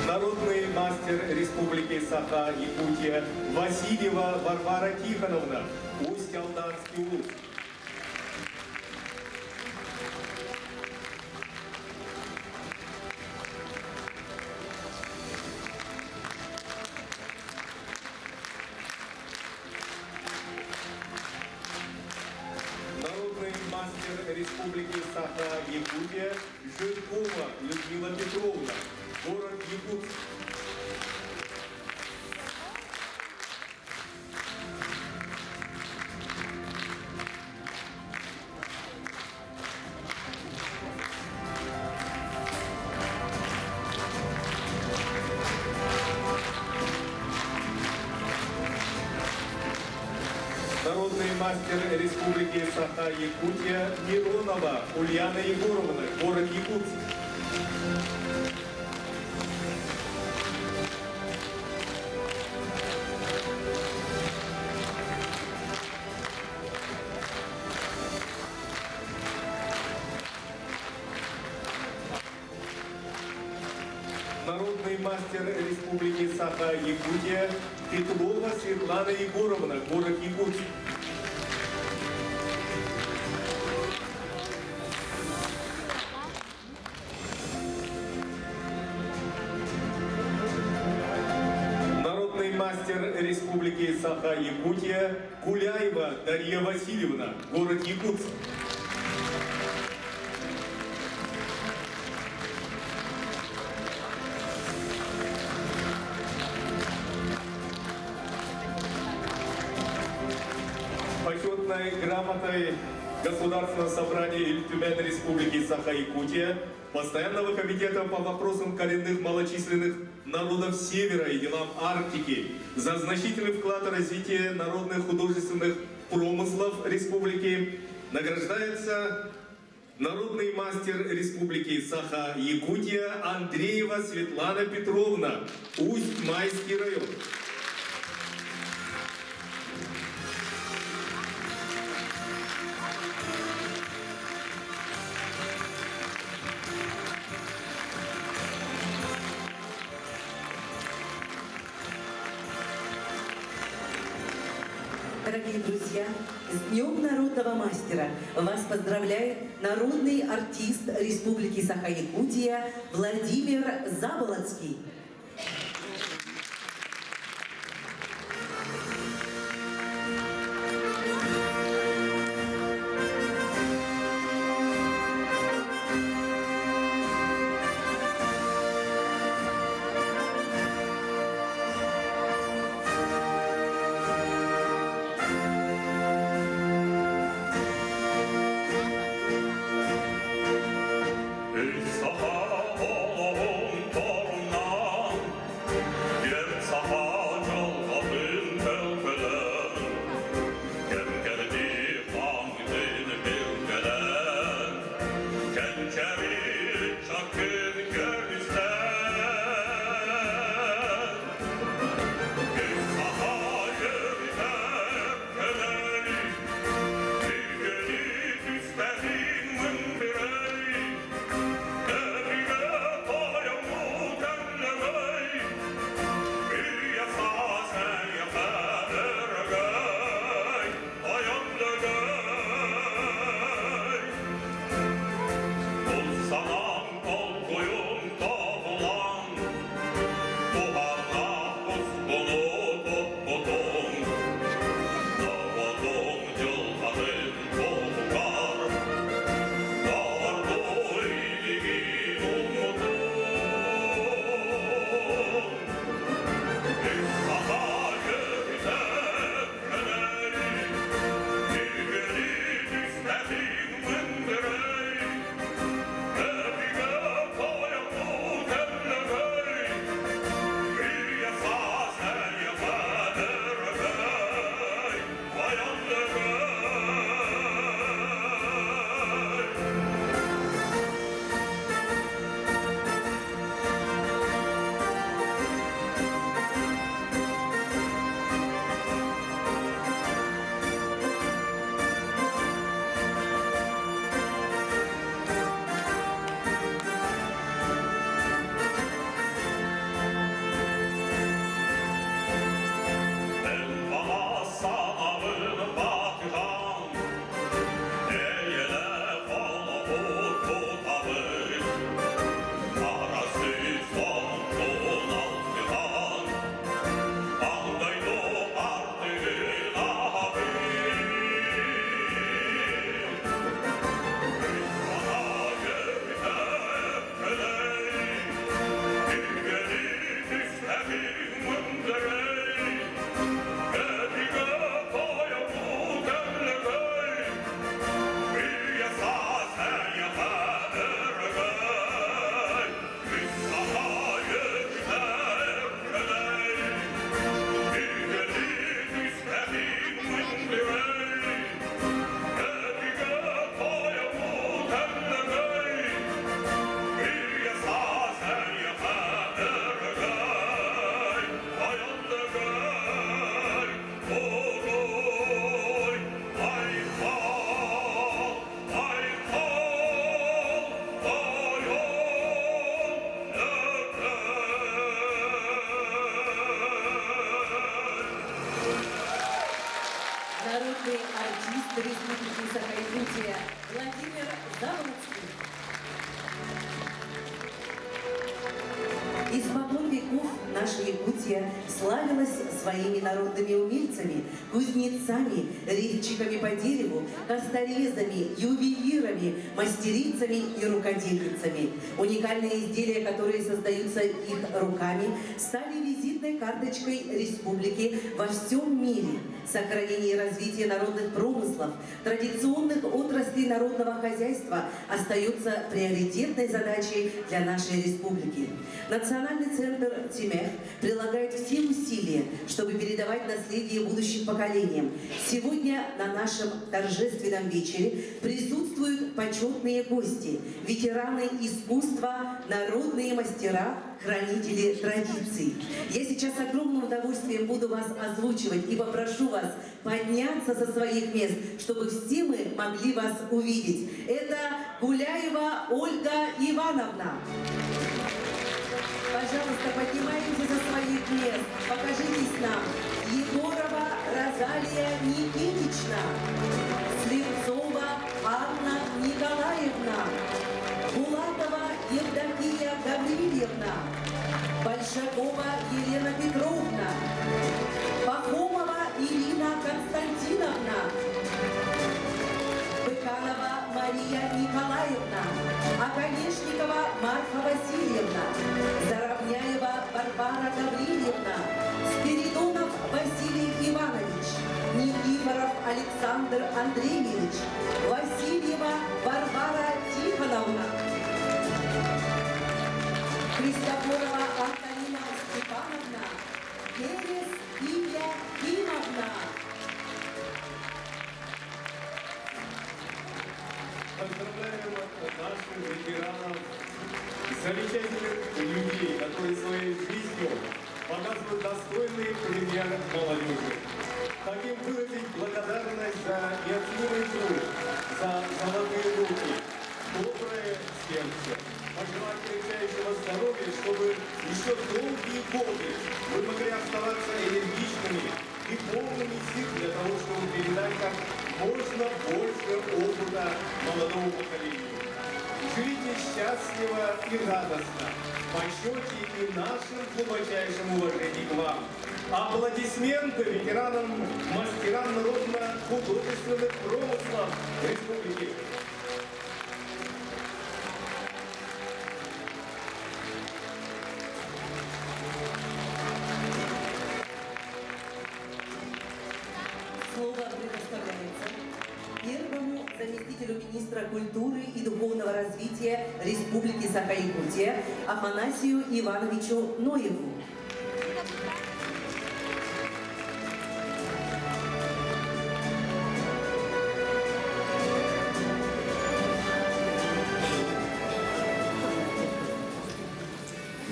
Народный мастер Республики Саха-Якутия Васильева Варвара Тихоновна, Усть-Алданский улус. Народный мастер Республики Саха-Якутия Жиркова Людмила Петровна, город Якутск. Народный мастер Республики Саха-Якутия Миронова Ульяна Егоровна, город Якутск. Народный мастер Республики Саха-Якутия Петрова Светлана Егоровна, город Якутск. Народный мастер Республики Саха-Якутия Куляева Дарья Васильевна, город Якутск. Почетной грамотой Государственного собрания Ильтюмен Республики Саха-Якутия, Постоянного комитета по вопросам коренных малочисленных народов Севера и делам Арктики за значительный вклад в развитие народных художественных промыслов Республики награждается народный мастер Республики Саха-Якутия Андреева Светлана Петровна, Усть-Майский район. Дорогие друзья, с Днем народного мастера вас поздравляет народный артист Республики Саха-Якутия Владимир Заболоцкий. Саха-Якутия Владимир Заболоцкий. Испокон веков наша Якутия славилась своими народными умельцами, кузнецами, резчиками по дереву, косторезами, ювелирами, мастерицами и рукодельницами. Уникальные изделия, которые создаются их руками, стали визитной карточкой республики во всем мире. Сохранение и развитие народных промыслов, традиционных отраслей народного хозяйства остается приоритетной задачей для нашей республики. Национальный центр «Тимех» прилагает все усилия, чтобы передавать наследие будущим поколениям. Сегодня на нашем торжественном вечере присутствуют почетные гости, ветераны искусства, народные мастера, хранители традиций. Я сейчас с огромным удовольствием буду вас озвучивать и попрошу вас подняться со своих мест, чтобы все мы могли вас увидеть. Это Гуляева Ольга Ивановна. Пожалуйста, поднимаемся со своих мест. Покажитесь нам. Егорова Розалия Никитична. Слепцова Анна Николаевна. Булатова Евдокия Гаврильевна. Большакова Елена Петровна. Пахомова Ирина Константиновна. Быканова Мария Николаевна. Оконешникова Марфа Васильевна. Заровняева Варвара Гаврильевна. Спиридонов Василий Иванович. Никифоров Александр Андреевич. Васильева Варвара Тихоновна. Христофорова Антонина Степановна. Перес Илья Кимовна. Поздравляем наших ветеранов, замечательных людей, которые своей жизнью показывают достойный пример молодежи. Хотим выразить благодарность за неоценимый труд, за золотые руки, доброе сердце. Пожелать крепчайшего здоровья, чтобы еще долгие годы вы могли оставаться энергичными и полными сил для того, чтобы передать как можно больше опыта молодому поколению. Живите счастливо и радостно, в почете и нашем глубочайшем уважении к вам. Аплодисменты ветеранам, мастерам народно-художественных промыслов Республики. Слово предоставляется первому заместителю министра культуры и духовного развития Республики Саха-Якутия Афанасию Ивановичу Ноеву.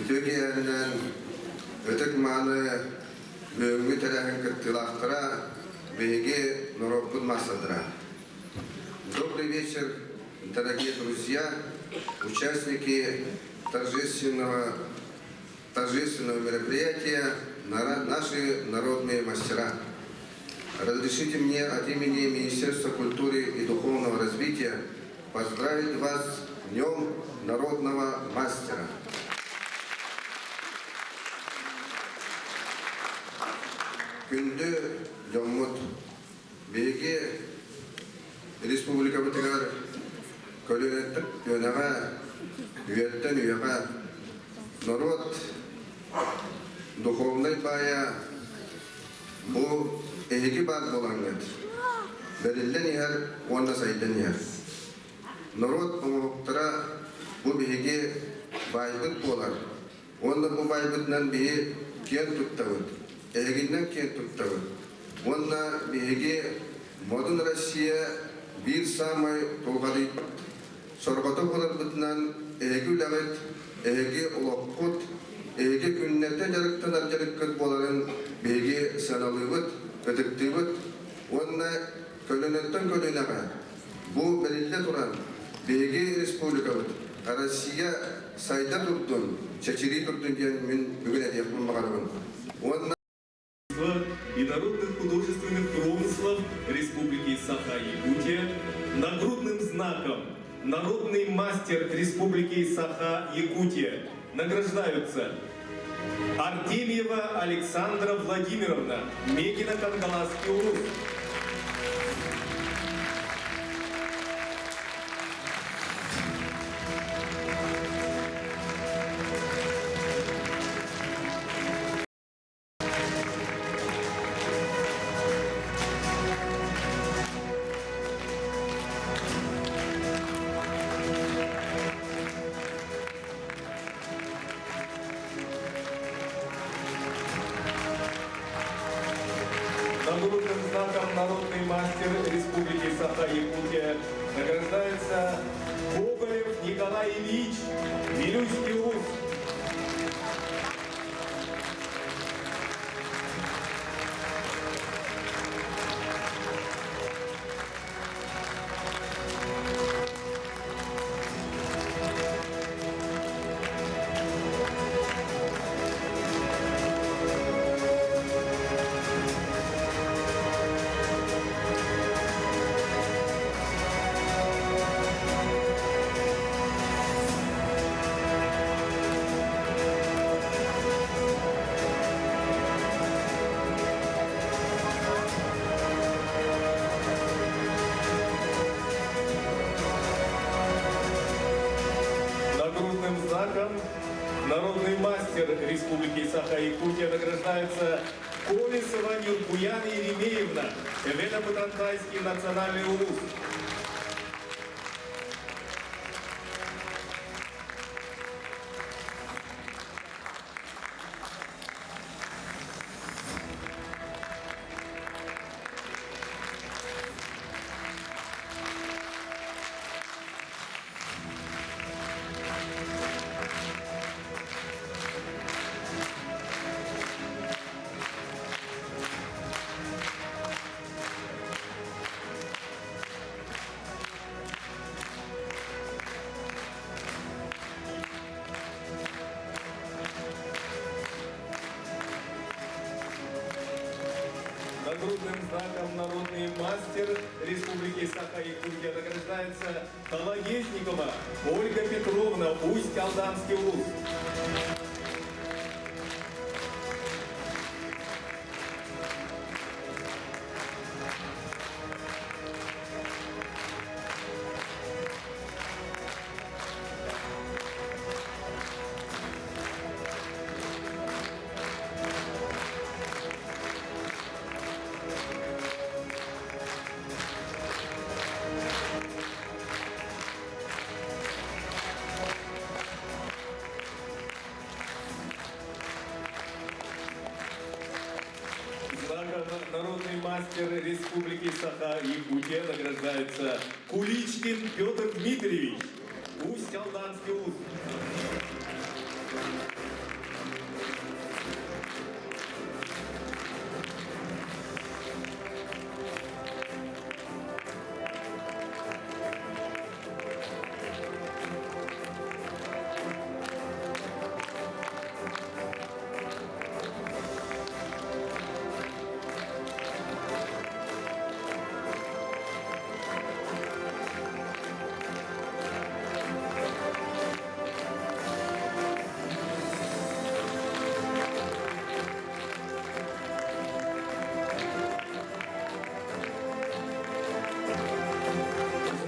Үтүө киэһэнэн ытык-мааны бүгүҥҥү тэрээһин кыттыылаахтара биһиги норуоппут маастардара. Добрый вечер, дорогие друзья, участники торжественного, торжественного мероприятия «Наши народные мастера». Разрешите мне от имени Министерства культуры и духовного развития поздравить вас с Днем народного мастера. Күндү дьоммут, биһиги республикабытыгар көлүөнэттэн көлүөнэҕэ, үйэттэн үйэҕэ норуот духовнай баайа бу эһиги баар буолаҥҥыт бэриллэн иһэр уонна сайдан иһэр. Норуот оҥоһуктара бу биһиги баайбыт буолар уонна бу баайбытынан биһи киэн туттабыт, эһигиннэн киэн туттабыт. Уонна биһиги Модун Россия биир саамай тулхадыйбыт сорҕото буоларбытынан эһиги үлэҕит, эһиги олоххут, эһиги күннэтэ дьарыктанар дьарыккыт буоларын биһиги сыаналыыбыт, ытыктыыбыт уонна көлүөнэттэн көлүөнэҕэ Бу бэриллэ туран, биһиги республикабыт Россия сайда турдун, чэчирии турдун диэн мин бүгүн этиэхпин баҕарабын. Уонна и народных художественных промыслов Республики Саха-Якутия. Нагрудным знаком «Народный мастер Республики Саха-Якутия» награждаются Артемьева Александра Владимировна, Мегино-Кангаласский улус. Нагрудным знаком народный мастер Республики Саха-Якутия награждается Гоголев Николай Ильич, Вилюйский улус. Нагрудным знаком народный мастер Республики Саха-Якутия награждается Колесова Нюркуяна Еремеевна, Эвено-Бутантайский национальный улус. Нагрудным знаком народный мастер Республики Саха-Якутия награждается Колодезникова Ольга Петровна, Усть-Алданский улус. Знаком народный мастер Республики Саха-Якутия награждается Куличкин Петр Дмитриевич, Усть-Алданский улус.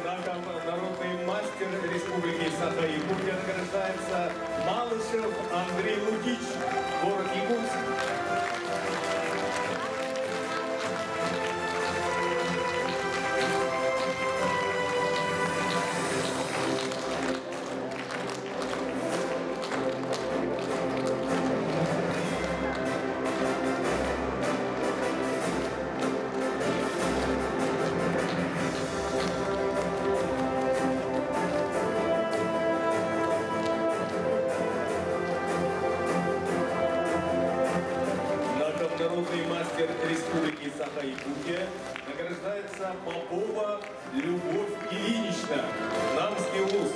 Знаком народный мастер Республики Саха-Якутия награждается Малышев Андрей Лукич, город Якутск. Знаком народный мастер Республики Саха-Якутия награждается Попова Любовь Ильинична, Намский улус.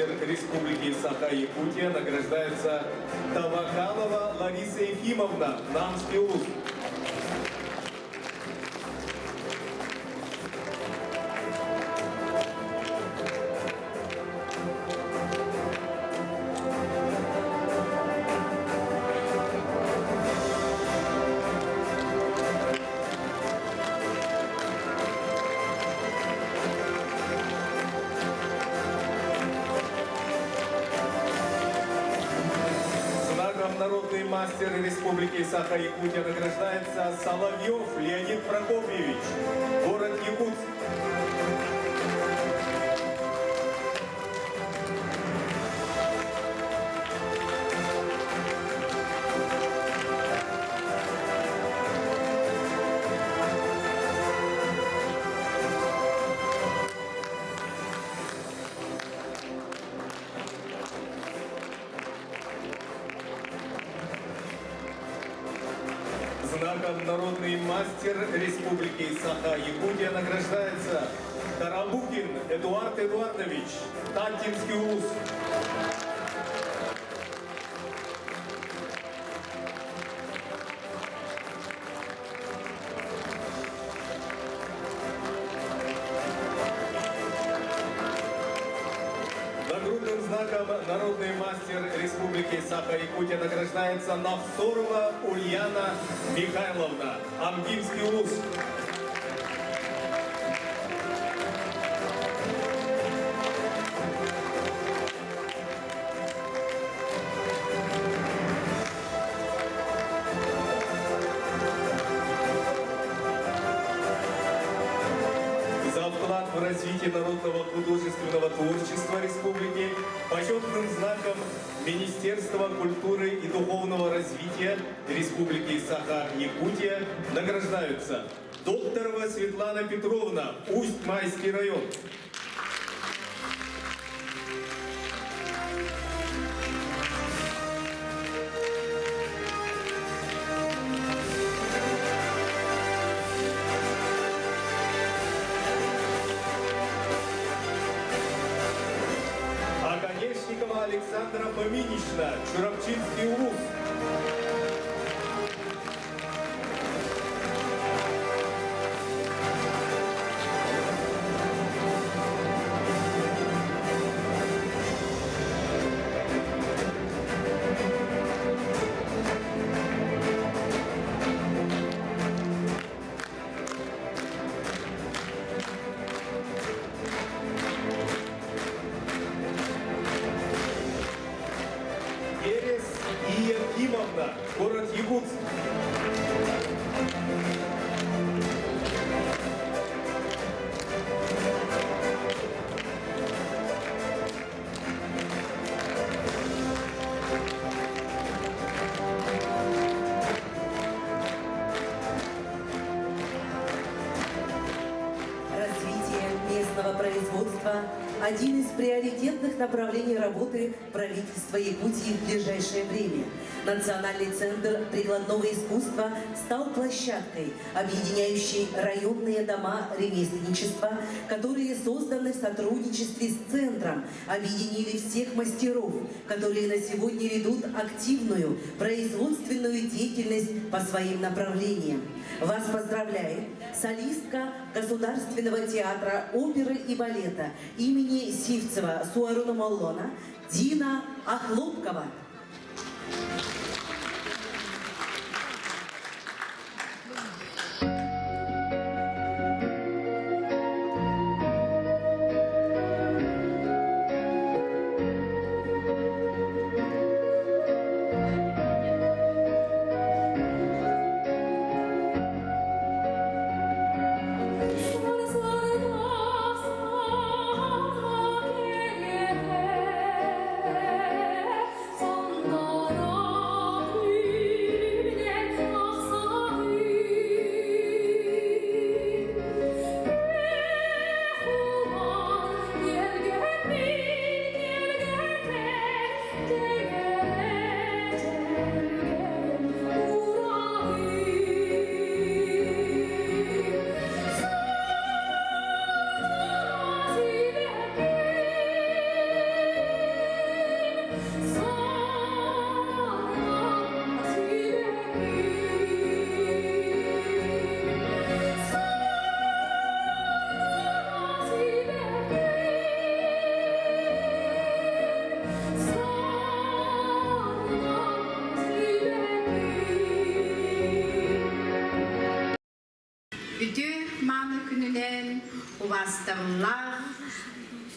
мастер Республики Саха-Якутия награждается Тавакалова Лариса Ефимовна, Намский УЗ. Знаком «Народный мастер Республики Саха-Якутия» награждается Соловьев Леонид Прокопьевич, город Якутск. Знаком «Народный мастер Республики Саха-Якутия» награждается Тарабукин Эдуард Эдуардович, Тантинский улус. Нагрудным знаком «Народный мастер Республики Саха-Якутия» награждается Навсорова Ульяна Михайловна, Амгинский улус. За вклад в развитие народного художественного творчества республики почетным знаком Министерства культуры и духовного развития Республики Саха-Якутия награждаются Докторова Светлана Петровна, Усть-Майский район. Оконечникова Александра Фоминична, Чурапчинский улус. Ерес Ия Кимовна, город Якутск. Развитие местного производства – один из приоритетных направлений работы правительства Якутии в ближайшее время. Национальный центр прикладного искусства стал площадкой, объединяющей районные дома ремесленничества, которые созданы в сотрудничестве с центром, объединили всех мастеров, которые на сегодня ведут активную производственную деятельность по своим направлениям. Вас поздравляет солистка Государственного театра оперы и балета имени Сивцева Суаруна Моллона Дина Охлопкова. Sono Үтүө мааны күнүнэн убаастабыллаах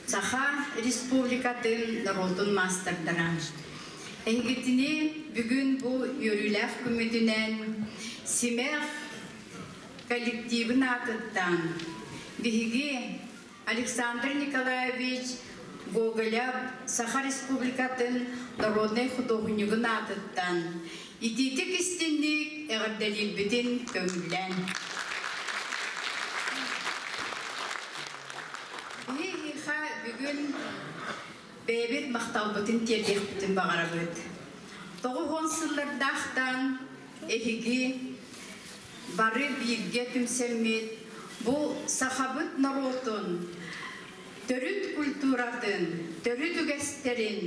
Саха Республикатын норуотун маастардара. Эһигитини бүгүн бу үөрүүлээх күммүтүнэн Симэх коллективын аатыттан биһиги Александр Николаевич Гоголев Саха Республикатын народнай худуоһунньугун аатыттан итиитик истинник эҕэрдэлиирбитин көҥүллээн. Биһиэхэ бүгүн бэйэбит махталбытын тиэрдиэхпитин баҕарабыт. 90 сыллардаахтан эһиги бары бииргэ түмсэммит бу сахабыт норуотун төрүт культуратын, төрүт үгэстэрин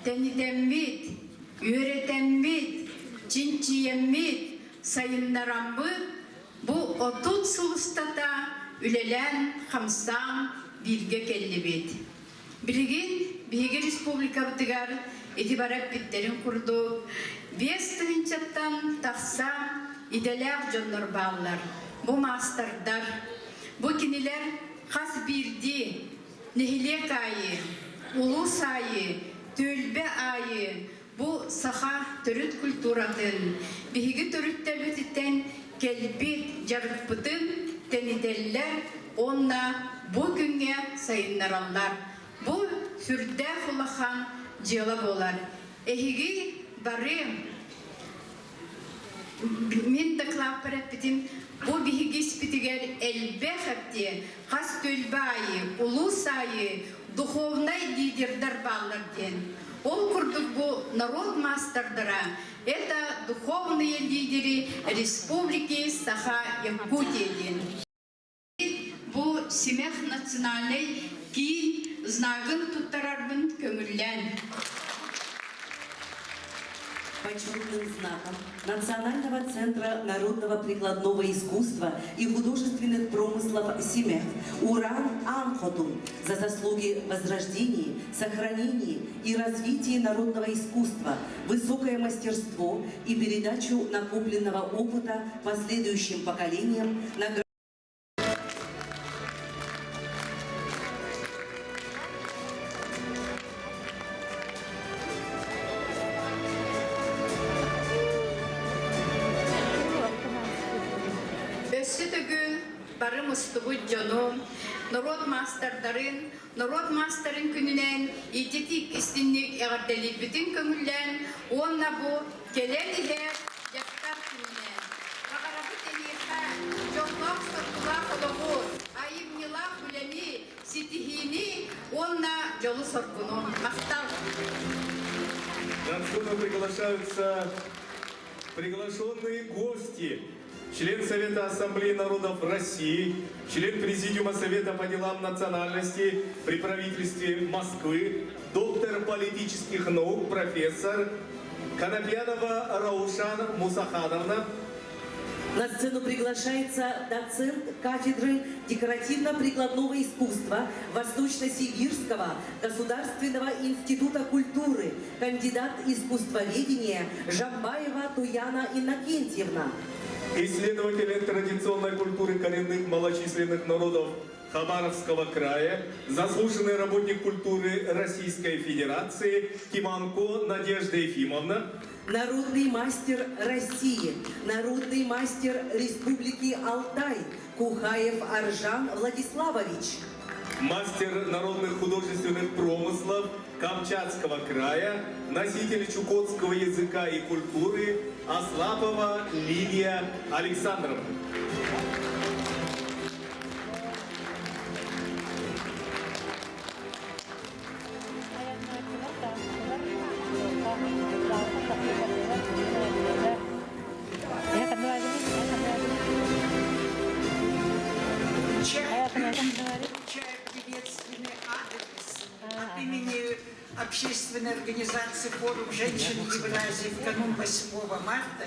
тэнитэммит, үөрэтэммит, чинчийэммит, сайыннараммыт бу 30 сыл устата үлэлээн-хамсаан бииргэ кэллибит. Билигин биһиги республикабытыгар ити бары эппиттэрин курдук 5 тыһыынчаттан тахса идэлээх дьоннор бааллар. Бу маастардар, бу кинилэр хас биирдии нэһилиэк аайы, улуус аайы, түөлбэ аайы бу саха төрүт культуратын, биһиги төрүттэрбититтэн кэлбит дьарыкпытын тэнитэллэр уонна бу күҥҥэ сайыннараллар. Бу сүрдээх улахан дьыала буолар. Эһиги бары мин дакылааппар эппитим, бу биһиги испитигэр элбэх эптиэ, хас түөлбэ аайы, улуус аайы духовнай лидердар бааллар диэн. Ол курдук бу народ маастардара это духовные лидеры Республики Саха-Якутия диэн. Бу Симэх национальнай киин знагын туттарарбын көҥүллээн. Почетным знаком Национального центра народного прикладного искусства и художественных промыслов «Симэх» Уран Анхотун за заслуги в возрождении, сохранении и развитии народного искусства, высокое мастерство и передачу накопленного опыта последующим поколениям награжден. Өссө төгүл бары мустубут дьону, норуот маастардарын, норуот маастарын күнүнэн ититик истинник эҕэрдэлиирбитин көҥүллээн уонна бу кэлэн иһэр дьахтар күнүнэн баҕарабыт эһиэхэ дьоллоох-соргулаах олоҕу, айымньылаах үлэни, ситиһиини уонна дьолу-соргуну. Махтал! На сцену приглашаются приглашенные гости. Член Совета Ассамблеи народов России, член Президиума Совета по делам национальности при правительстве Москвы, доктор политических наук, профессор Конопьянова Раушан Мусахановна, На сцену приглашается доцент кафедры декоративно-прикладного искусства Восточно-Сибирского государственного института культуры, кандидат искусствоведения Жамбаева Туяна Иннокентьевна. исследователь традиционной культуры коренных малочисленных народов Хабаровского края, заслуженный работник культуры Российской Федерации Тиманко Надежда Ефимовна, Народный мастер России, народный мастер Республики Алтай Кухаев Аржан Владиславович. мастер народных художественных промыслов Камчатского края, носитель чукотского языка и культуры Аслапова Лилия Александровна. Получаю приветственный адрес от имени общественной организации «Форум женщин Евразии» в канун 8 марта.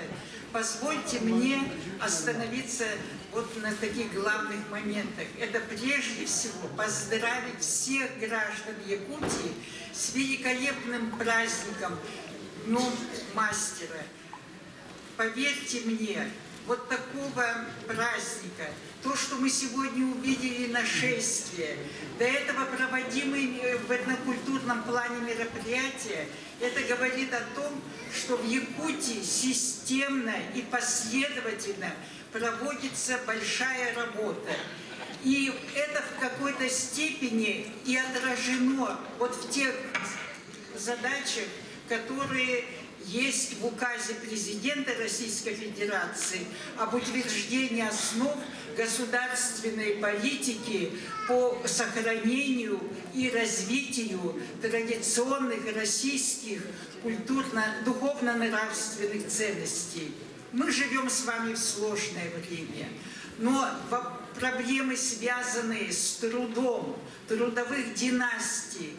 Позвольте мне остановиться вот на таких главных моментах. Это прежде всего поздравить всех граждан Якутии с великолепным праздником Днем Мастера. Поверьте мне, вот такого праздника, то, что мы сегодня увидели на шествии, до этого проводимые э, в этнокультурном плане мероприятия, это говорит о том, что в Якутии системно и последовательно проводится большая работа. И это в какой-то степени и отражено вот в тех задачах, которые есть в указе президента Российской Федерации об утверждении основ государственной политики по сохранению и развитию традиционных российских культурно-духовно-нравственных ценностей. Мы живем с вами в сложное время, но проблемы, связанные с трудом, трудовых династий,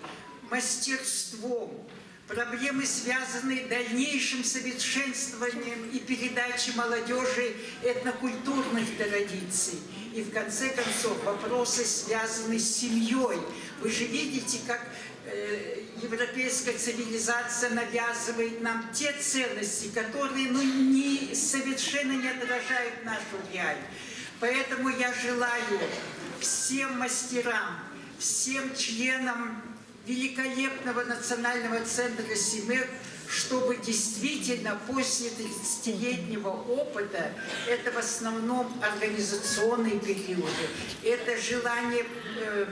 мастерством, проблемы, связанные с дальнейшим совершенствованием и передачей молодежи этнокультурных традиций. И в конце концов вопросы, связанные с семьей. Вы же видите, как э, европейская цивилизация навязывает нам те ценности, которые ну, не, совершенно не отражают нашу реальность. Поэтому я желаю всем мастерам, всем членам великолепного национального центра «Симэх», чтобы действительно после 30-летнего опыта, это в основном организационные периоды, это желание э,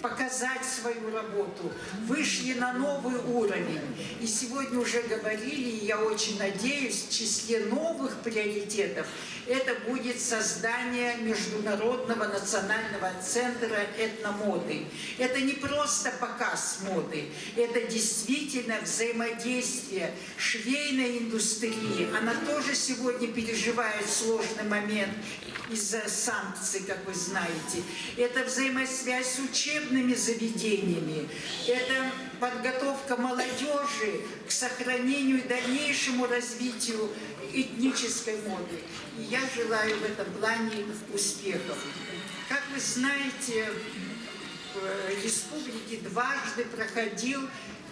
показать свою работу, вышли на новый уровень. И сегодня уже говорили, и я очень надеюсь, в числе новых приоритетов это будет создание Международного национального центра этномоды. Это не просто показ моды, это действительно взаимодействие швейной индустрии. Она тоже сегодня переживает сложный момент из-за санкций, как вы знаете. Это взаимосвязь с учебными заведениями. Это подготовка молодежи к сохранению и дальнейшему развитию этнической моды. И я желаю в этом плане успехов. Как вы знаете, в республике дважды проходил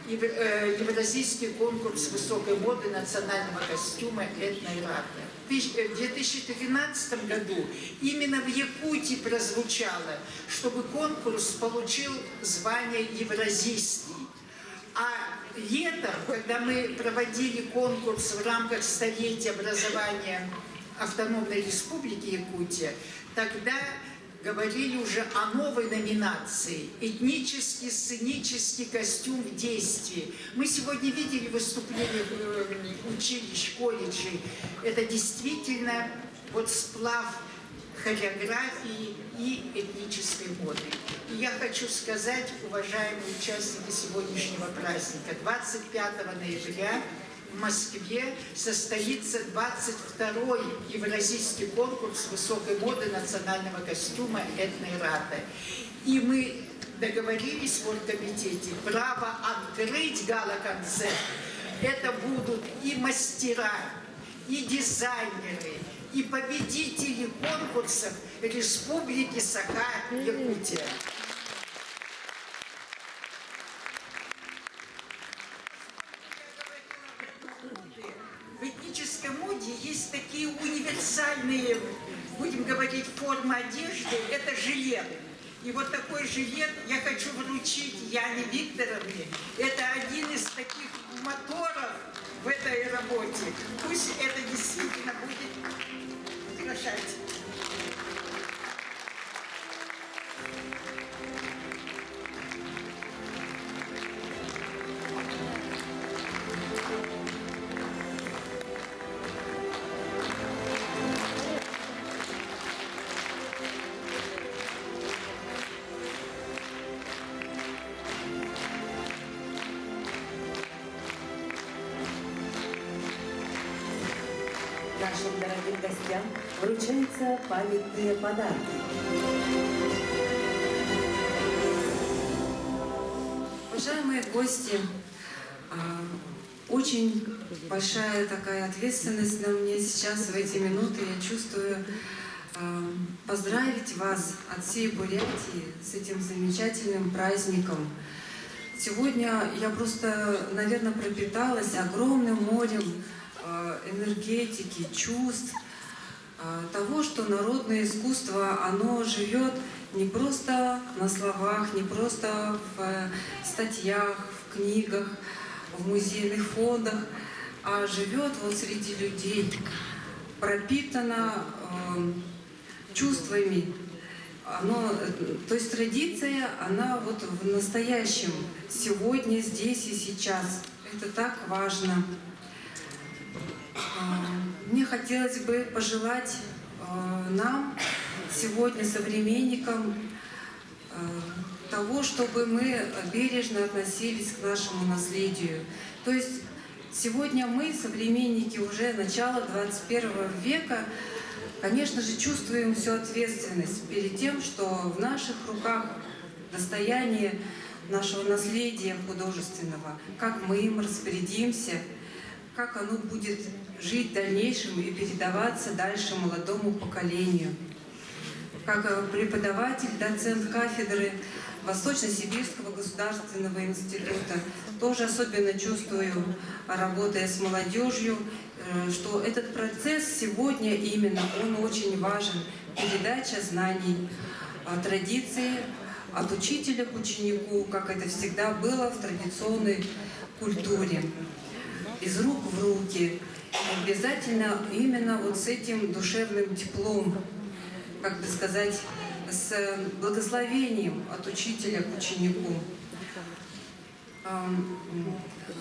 э, Евразийский конкурс высокой моды национального костюма «Этно-Ирата». В 2013 году именно в Якутии прозвучало, чтобы конкурс получил звание «Евразийский». А летом, когда мы проводили конкурс в рамках столетия образования Автономной Республики Якутия, тогда говорили уже о новой номинации «Этнический сценический костюм в действии». Мы сегодня видели выступления э, училищ, колледжей. Это действительно вот сплав хореографии и этнической моды. И я хочу сказать, уважаемые участники сегодняшнего праздника, 25 ноября в Москве состоится 22-й Евразийский конкурс высокой моды национального костюма «Этно-Ирата». И мы договорились в оргкомитете, право открыть гала-концерт. Это будут и мастера, и дизайнеры, и победители конкурсов Республики Саха-Якутия. В этнической моде есть такие универсальные, будем говорить, формы одежды. Это жилет. И вот такой жилет я хочу вручить Яне Викторовне. Это один из таких моторов в этой работе. Пусть это действительно будет украшать. Нашим дорогим гостям вручаются памятные подарки. Уважаемые гости, а, очень большая такая ответственность на мне сейчас в эти минуты. Я чувствую а, поздравить вас от всей Бурятии с этим замечательным праздником. Сегодня я просто, наверное, пропиталась огромным морем а, энергетики, чувств. Того, что народное искусство, оно живет не просто на словах, не просто в статьях, в книгах, в музейных фондах, а живет вот среди людей, пропитано чувствами. Оно, то есть традиция, она вот в настоящем, сегодня, здесь и сейчас. Это так важно. Мне хотелось бы пожелать нам, сегодня современникам, того, чтобы мы бережно относились к нашему наследию. То есть сегодня мы, современники уже начала 21 века, конечно же, чувствуем всю ответственность перед тем, что в наших руках достояние нашего наследия художественного, как мы им распорядимся, как оно будет жить в дальнейшем и передаваться дальше молодому поколению. Как преподаватель, доцент кафедры Восточно-Сибирского государственного института тоже особенно чувствую, работая с молодежью, что этот процесс сегодня именно, он очень важен. Передача знаний, традиции от учителя к ученику, как это всегда было в традиционной культуре. Из рук в руки. Обязательно именно вот с этим душевным теплом, как бы сказать, с благословением от учителя к ученику.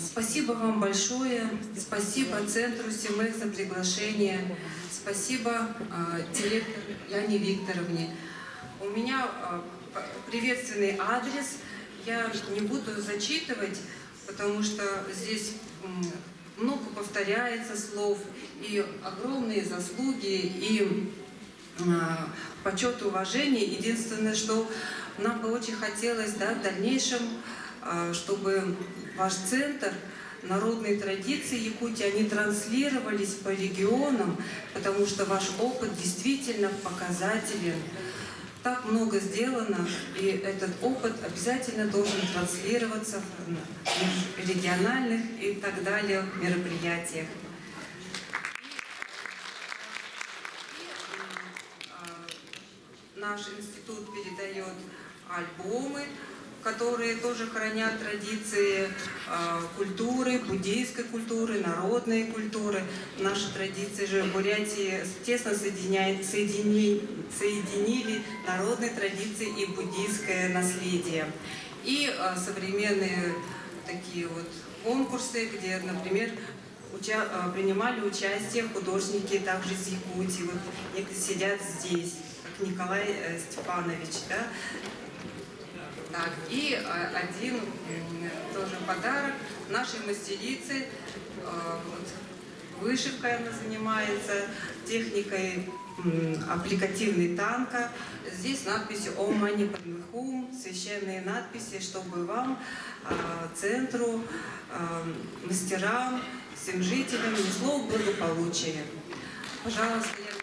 Спасибо вам большое. Спасибо Центру Симэх за приглашение. Спасибо директору Яне Викторовне. У меня приветственный адрес. Я не буду зачитывать, потому что здесь много повторяется слов и огромные заслуги, и почет и уважение. Единственное, что нам бы очень хотелось, да, в дальнейшем, чтобы ваш центр, народные традиции Якутии, они транслировались по регионам, потому что ваш опыт действительно показателен. Так много сделано, и этот опыт обязательно должен транслироваться в региональных и так далее мероприятиях. И наш институт передает альбомы, которые тоже хранят традиции культуры, буддийской культуры, народной культуры. Наши традиции же в Бурятии тесно соединили народные традиции и буддийское наследие. И современные такие вот конкурсы, где, например, принимали участие художники также из Якутии. Вот некоторые сидят здесь, как Николай Степанович, да? Так, и один тоже подарок нашей мастерице. Вот, вышивкой она занимается, техникой аппликативной танка. Здесь надпись «О мани падме хум», священные надписи, чтобы вам, центру, мастерам, всем жителям несло благополучие. Пожалуйста, я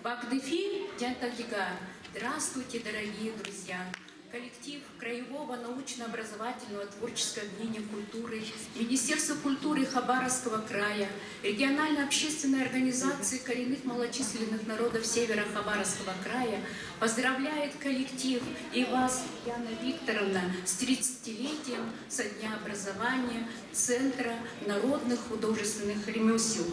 Багдефи Дянтальдига. Здравствуйте, дорогие друзья! Коллектив Краевого научно-образовательного творческого объединения культуры, Министерства культуры Хабаровского края, региональной общественной организации коренных малочисленных народов Севера Хабаровского края поздравляет коллектив и вас, Яна Викторовна, с 30-летием со дня образования Центра народных художественных ремесел.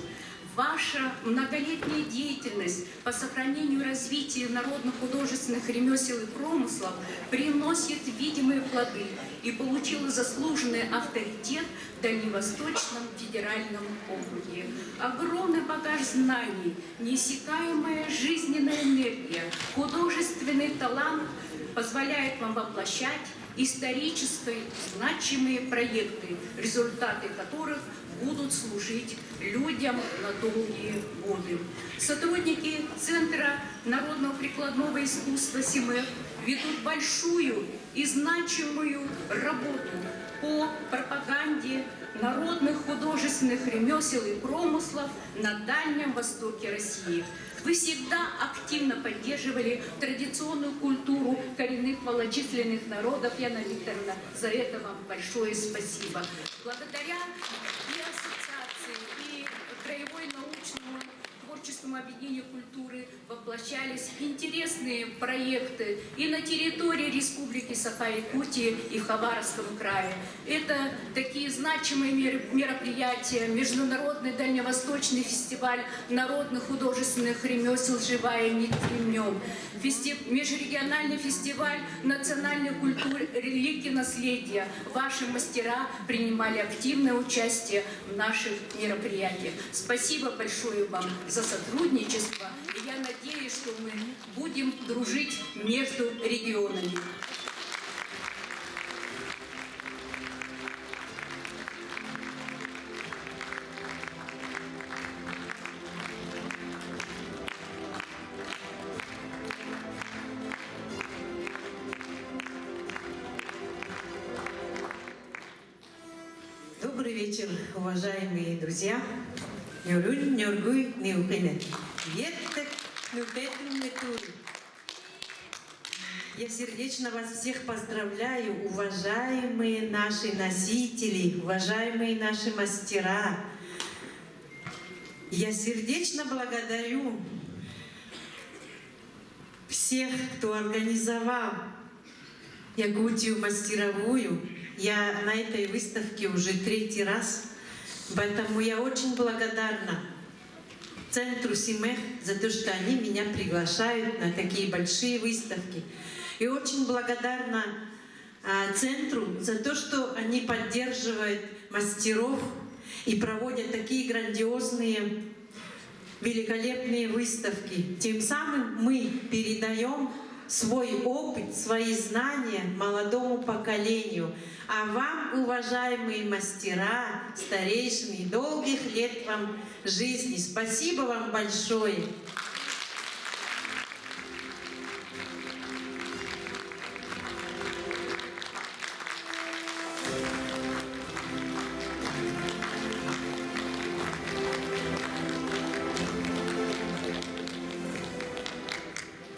Ваша многолетняя деятельность по сохранению и развитию народных художественных ремесел и промыслов приносит видимые плоды и получила заслуженный авторитет в Дальневосточном федеральном округе. Огромный багаж знаний, неиссякаемая жизненная энергия, художественный талант позволяет вам воплощать исторически значимые проекты, результаты которых будут служить людям на долгие годы. Сотрудники Центра народного прикладного искусства СИМЭФ ведут большую и значимую работу по пропаганде народных художественных ремесел и промыслов на Дальнем Востоке России. Вы всегда активно поддерживали традиционную культуру коренных малочисленных народов. Яна Викторовна, за это вам большое спасибо. Благодаря и ассоциации, и краевой научному творческому объединению культуры воплощались интересные проекты и на территории Республики Саха-Якутия, и в Хабаровском крае. Это такие значимые мероприятия, Международный дальневосточный фестиваль народных художественных ремесел «Живая нить ремнем», межрегиональный фестиваль национальной культуры «Религии наследия». Ваши мастера принимали активное участие в наших мероприятиях. Спасибо большое вам за сотрудничество. И я надеюсь, что мы будем дружить между регионами. Добрый вечер, уважаемые друзья. Нөрүн нөргүй нүүхэнэ. Еттек Я сердечно вас всех поздравляю, уважаемые наши носители, уважаемые наши мастера. Я сердечно благодарю всех, кто организовал Якутию мастеровую. Я на этой выставке уже третий раз, поэтому я очень благодарна Центру Симех за то, что они меня приглашают на такие большие выставки. И очень благодарна Центру за то, что они поддерживают мастеров и проводят такие грандиозные, великолепные выставки. Тем самым мы передаем свой опыт, свои знания молодому поколению. А вам, уважаемые мастера, старейшины, долгих лет вам жизни. Спасибо вам большое.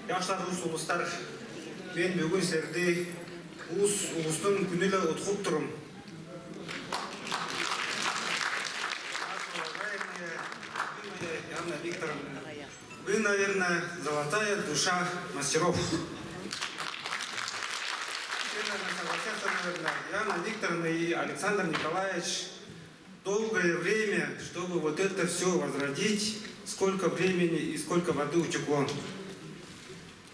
Жаштар уус улустар мен бүгүн силерди уус улустун күнү эле уткуп турум. Уважаемая Яна Викторовна, вы, наверное, золотая душа мастеров. Все, наверное, согласятся, наверное, Яна Викторовна и Александр Николаевич долгое время, чтобы вот это все возродить, сколько времени и сколько воды утекло.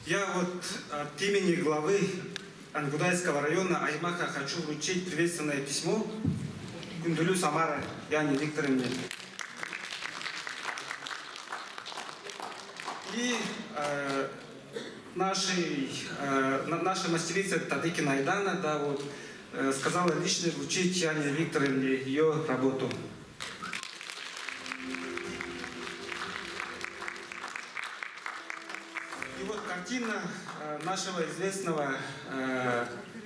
Я вот от имени главы Онгудайского района аймака хочу вручить приветственное письмо Кундулю Самара Яне Викторовне. И наша мастерица Тадыкина Айдана, да, вот, сказала лично вручить Яне Викторовне ее работу. И вот картина нашего известного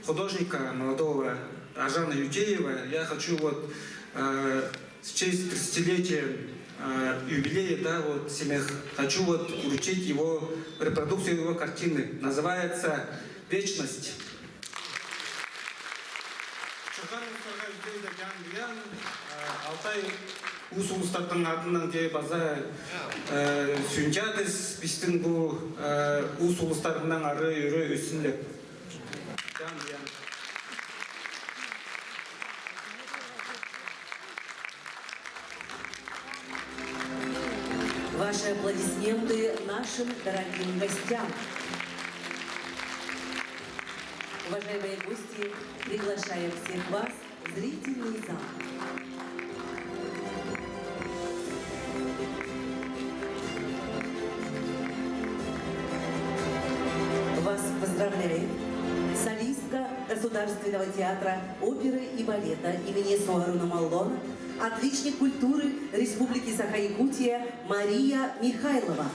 художника молодого Аржана Ютеева. Я хочу вот в честь 30-летия юбилея, да, вот, Семех, хочу вот вручить его репродукцию его картины. Называется «Вечность». Алтай уус улустартың атынан де база сүйінчадыз биздин бу уус улустарынан ары өрө өссүн деп. Жан жан. Ваши аплодисменты нашим дорогим гостям. Уважаемые гости, приглашаем всех вас в зрительный зал. Вас поздравляет солистка. Государственного театра оперы и балета имени Суаруна Маллона, отличник культуры Республики Саха-Якутия Мария Михайлова.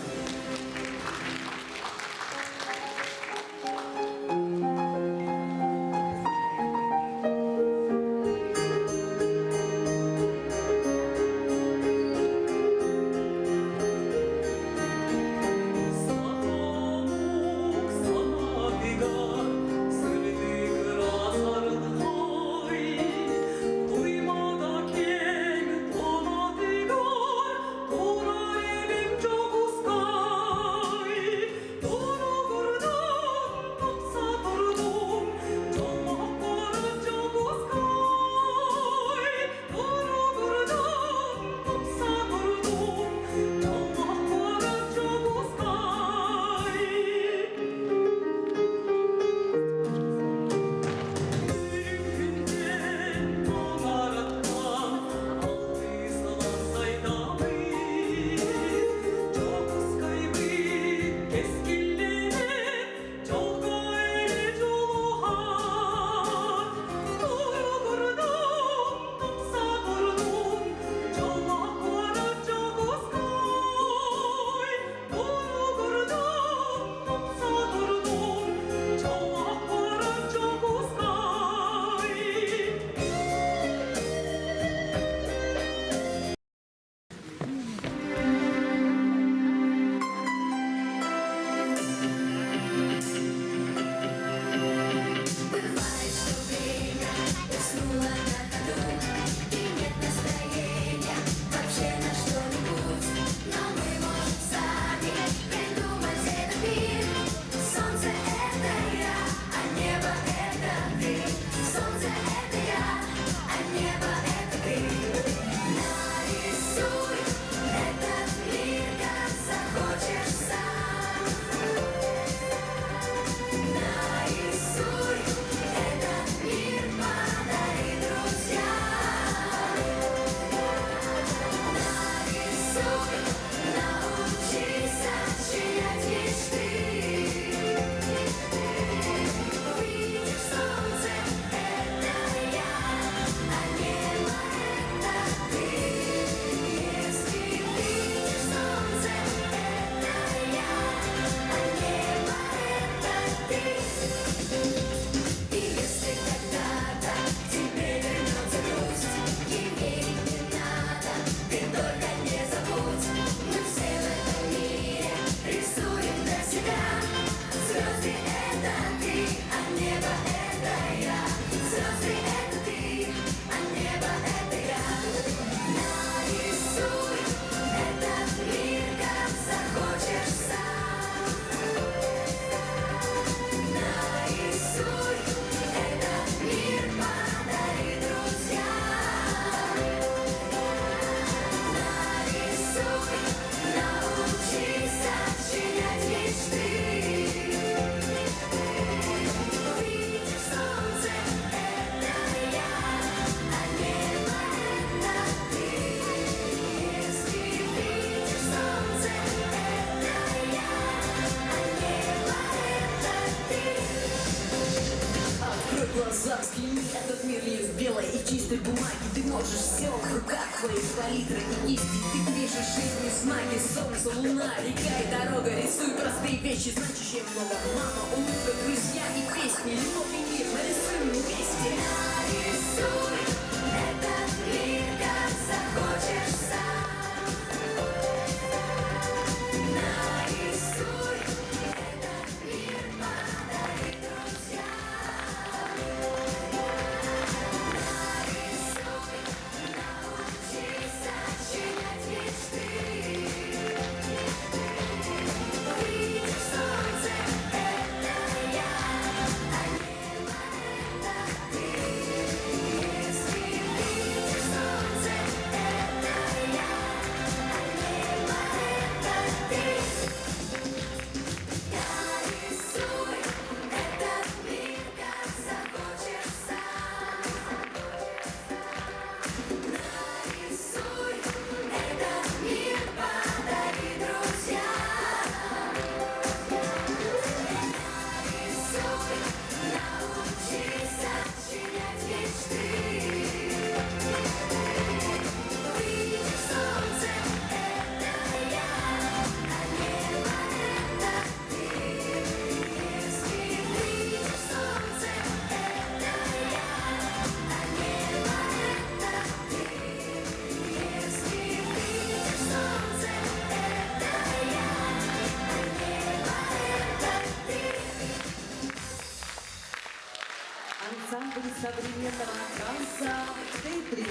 современного танца «Тетрис».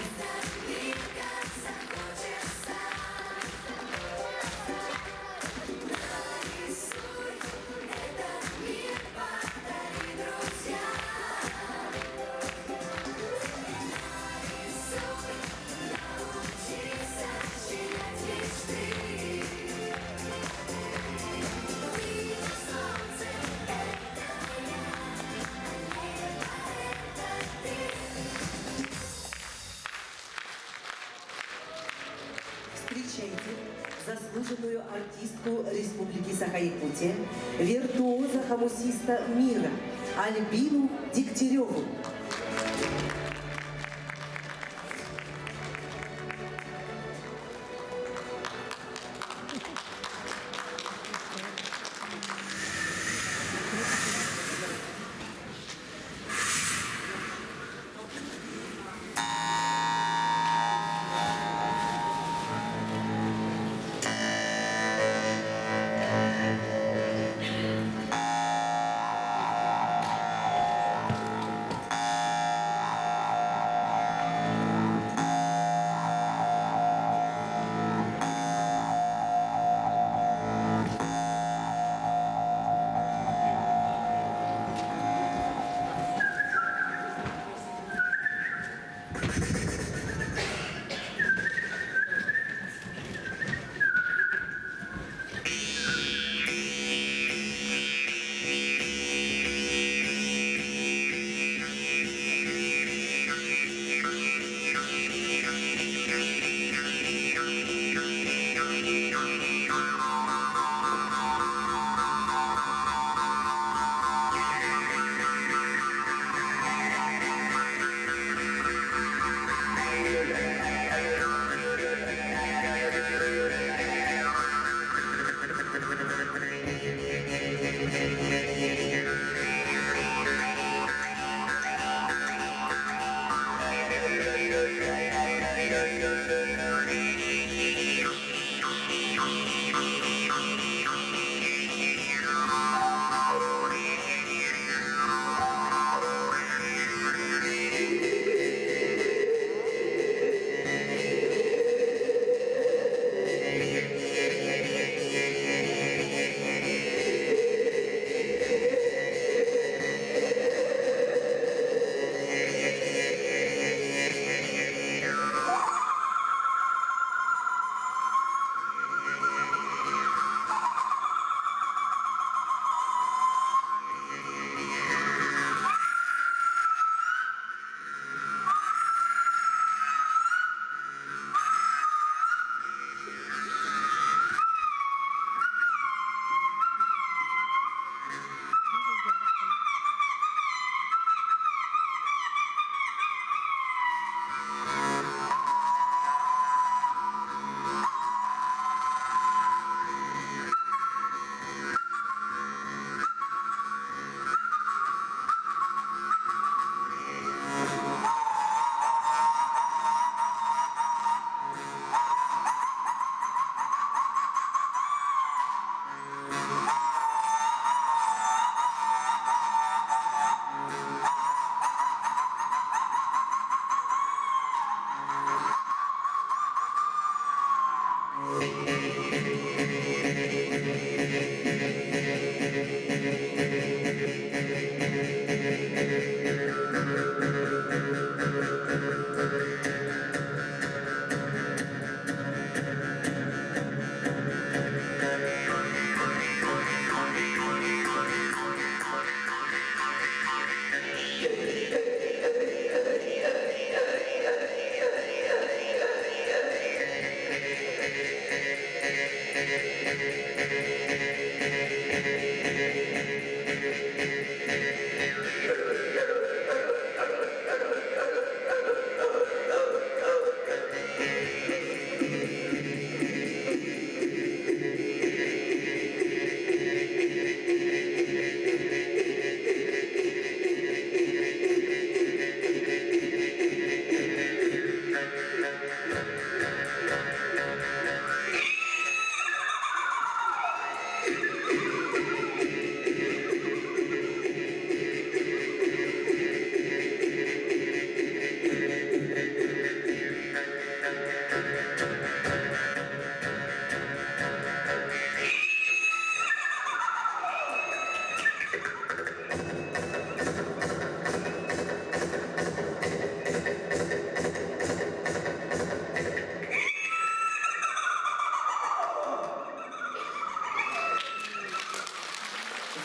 Встречайте заслуженную артистку Республики Саха-Якутия, виртуоза-хомусиста мира Альбину Дегтяреву.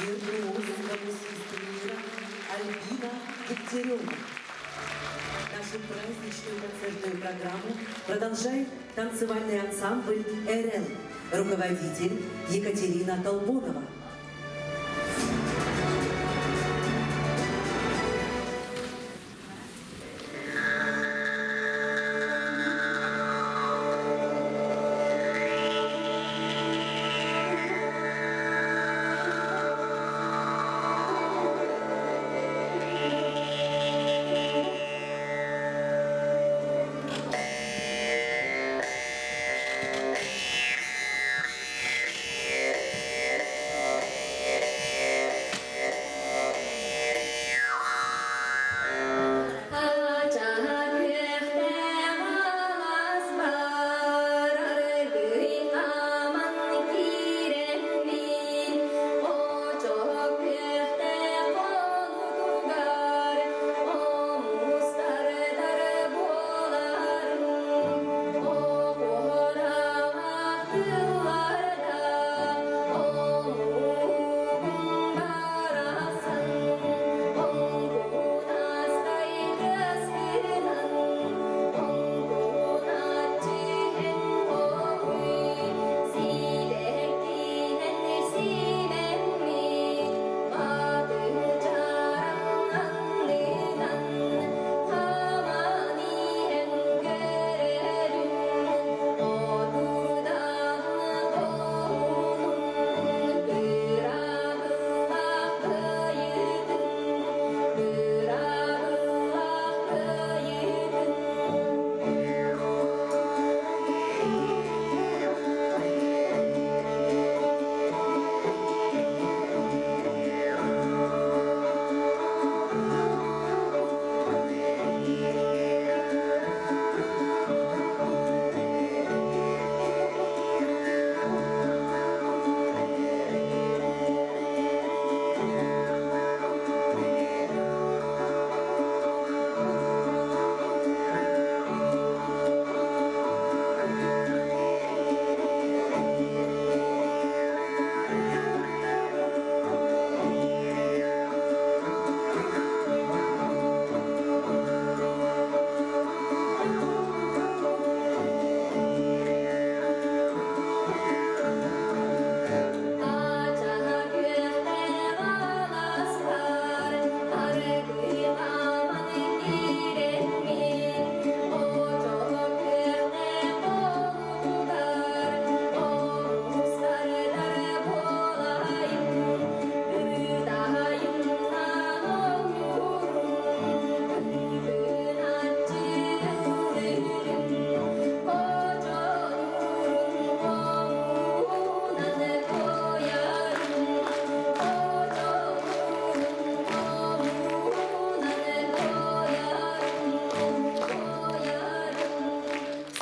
Виртуоз гармонист мира Альбина Дегтярева. Нашу праздничную концертную программу продолжает танцевальный ансамбль «РЛ». Руководитель Екатерина Толбонова.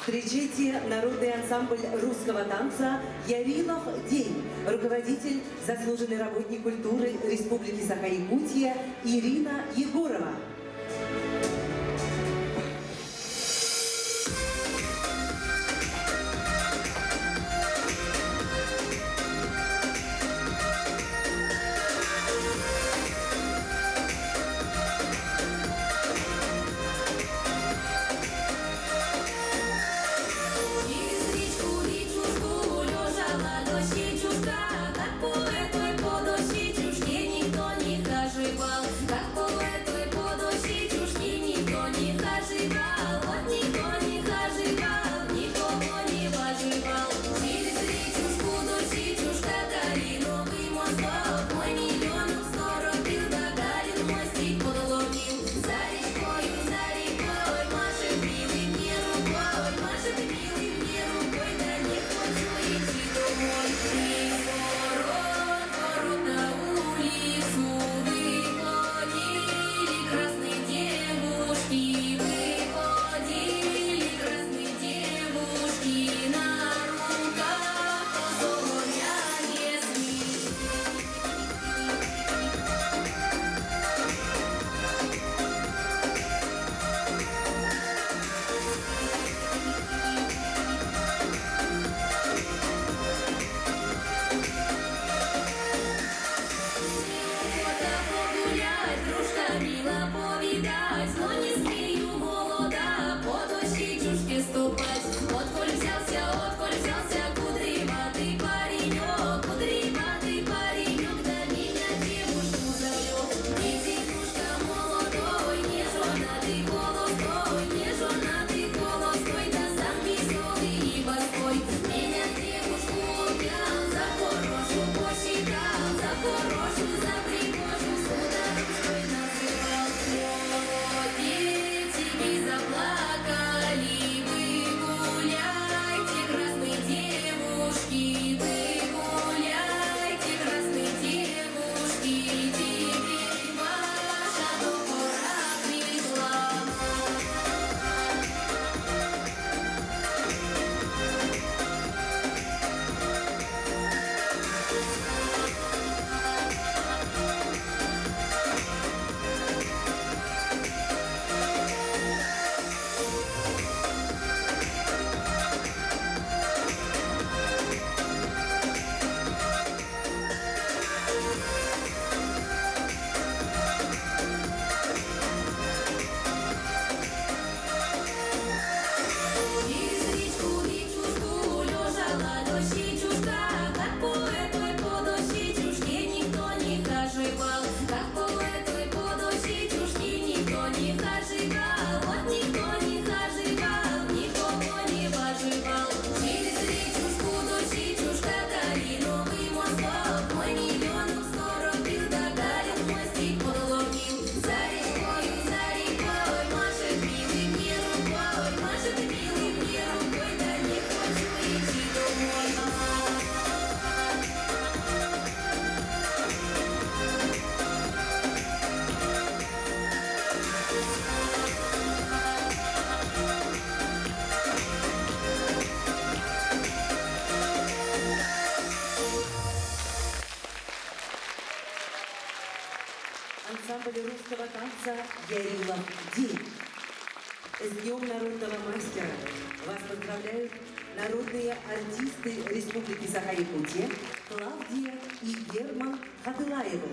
Встречайте народный ансамбль русского танца «Ярилов день». Руководитель, заслуженный работник культуры Республики Саха-Якутия Ирина Егорова. Через речку, речушку, лежала дощечушка, как по этой по дощечушке никто не хаживал, как по этой по дощечушке. Ансамбль русского танца «Ярилов день». С Днем народного мастера вас поздравляют народные артисты Республики Саха-Якутия Клавдия и Герман Хатылаевы.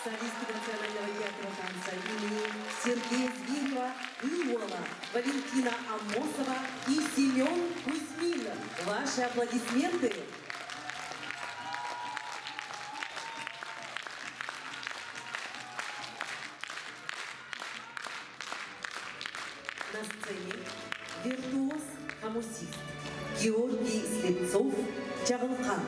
Солисты Национального театра танца имени Сергея Зверева Иола, Валентина Амосова и Семен Кузьмин. Ваши аплодисменты. На сцене виртуоз-хомусист Георгий Слепцов Чавылхан.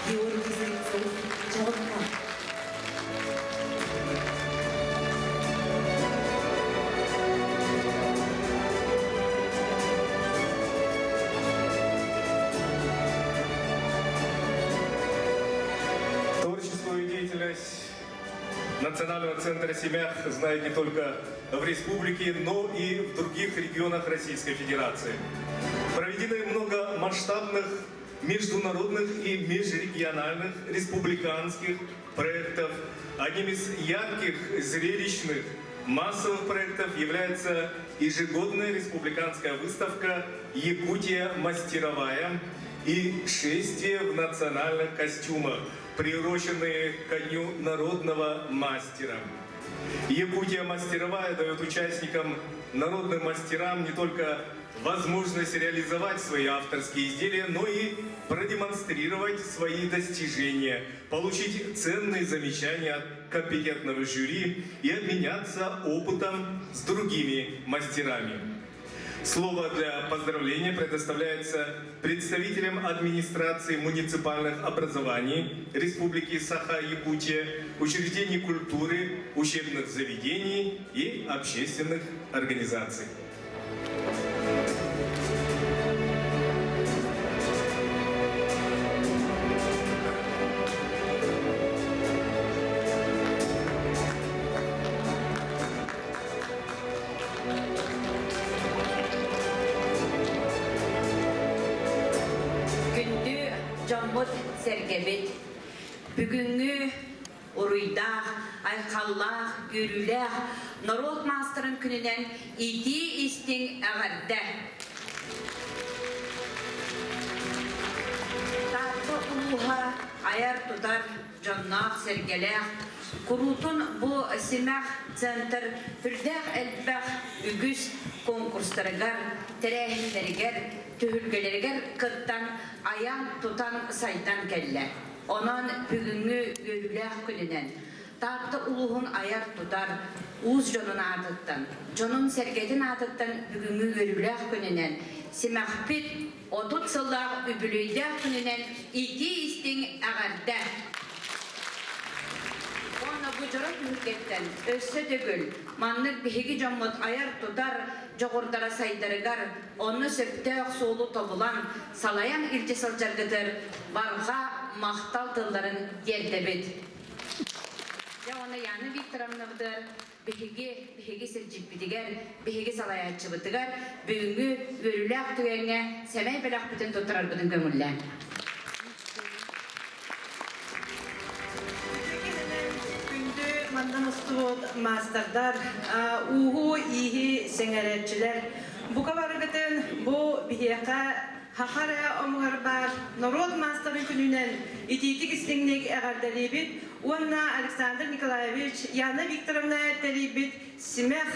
Георгий Слепцов Чавылхан. Творческую деятельность Национального центра «Семях» знает не только в республике, но и в других регионах Российской Федерации. Проведены много масштабных международных и межрегиональных республиканских проектов. Одним из ярких, зрелищных, массовых проектов является ежегодная республиканская выставка «Якутия мастеровая» и шествие в национальных костюмах, приуроченные ко Дню народного мастера. Якутия мастеровая дает участникам, народным мастерам не только возможность реализовать свои авторские изделия, но и продемонстрировать свои достижения, получить ценные замечания от компетентного жюри и обменяться опытом с другими мастерами. Слово для поздравления предоставляется представителям администрации муниципальных образований Республики Саха-Якутия, учреждений культуры, учебных заведений и общественных организаций. Күндү дьоммут сэргэбит, бүгүҥҥү уруйдаах, айхаллаах, үөрүүлээх норуот маастарын күнүнэн итии-истиҥ эҕэрдэ! Таатта улууһа айар-тутар дьонноох-сэргэлээх, куруутун бу Симэх центр үрдээх элбэх үгүс конкурстарыгар, тэрээһиннэригэр, түһүлгэлэригэр кыттан, айан-тутан сайдан кэллэ. Онон бүгүҥҥү үөрүүлээх күнүнэн Таатта улууһун айар-тутар уус дьонун аатыттан, дьонун-сэргэтин аатыттан бүгүҥҥү үөрүүлээх күнүнэн Симэхпит 30 сыллаах үбүлүөйдээх күнүнэн итии-истиҥ эҕэрдэ! Уонна бу дьоро түһүлгэттэн өссө төгүл маннык биһиги дьоммут айар-тутар дьоҕурдара сайдарыгар, онно сөптөөх суолу тобулан, салайан илдьэ сылдьаргытыгар барҕа махтал тылларын тиэрдэбит. Дьэ уонна Яна Викторовнабытыгар биһиги биһиги сирдьиппитигэр, биһиги салайааччыбытыгар бүгүҥҥү үөрүүлээх түгэҥҥэ сэмэй бэлэхпитин туттарарбытын көҥүллээҥ. Күндү мандан устубут маастардар, ууһу, ииһи сэҥэрээччилэр, бука барыгытын бу биһиэхэ Һаха эрэ омугар баар норуот маастарын күнүнэн итиитик-истиҥник эҕэрдэлиибит уонна Александр Николаевич, Яна Викторовна тэрийбит Симэх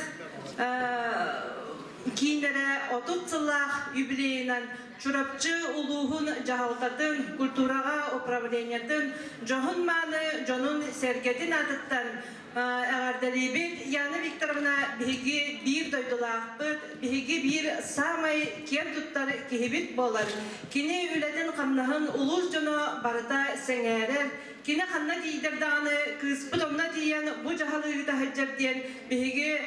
кииннэрэ 30 сыллаах юбилейынан Чурапчы улууһун дьаһалтатын, культураҕа управлениетын дьоһун-мааны дьонун-сэргэтин аатыттан Эҕэрдэлиибит Яна Викторовна биһиги биир дойдулаахпыт, биһиги биир саамай киэн туттар киһибит буолар. Кини үлэтин-хамнаһын улуус дьоно барыта сэҥээрэр. Кини ханна тиийдэр даҕаны кыыспыт онно тиийэн бу дьаһалы ыыта сылдьар диэн биһиги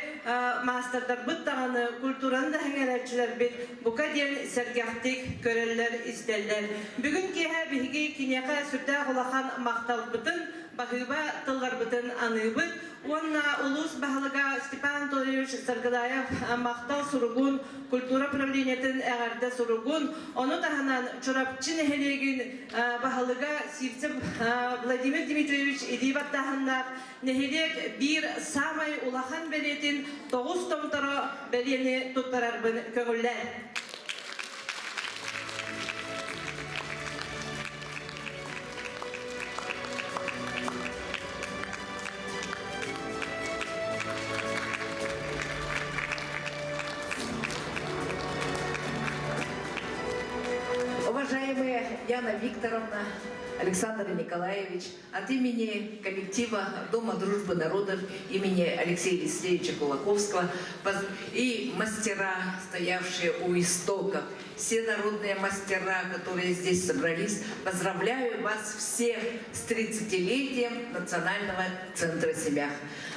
маастардарбыт даҕаны, культураны да сэҥээрээччилэрбит бука диэн сэргэхтик көрөллөр-истэллэр. Бүгүн киэһэ биһиги киниэхэ сүрдээх улахан махталбытын баһыыба тылларбытын аныыбыт уонна улуус баһылыга Степан Анатольевич Саргыдаев махтал суругун, культура управлениетын эҕэрдэ суругун, ону таһынан Чурапчы нэһилиэгин баһылыга Сивцев Владимир Дмитриевич илии баттааһыннаах нэһилиэк биир саамай улахан бэлиэтин тоҕус томторо бэлиэни туттарарбын көҥүллээн. Уважаемая Яна Викторовна, Александр Николаевич, от имени коллектива Дома дружбы народов имени Алексея Елисеевича Кулаковского и мастера, стоявшие у истоков все народные мастера, которые здесь собрались, поздравляю вас всех с 30-летием Национального центра «Семях».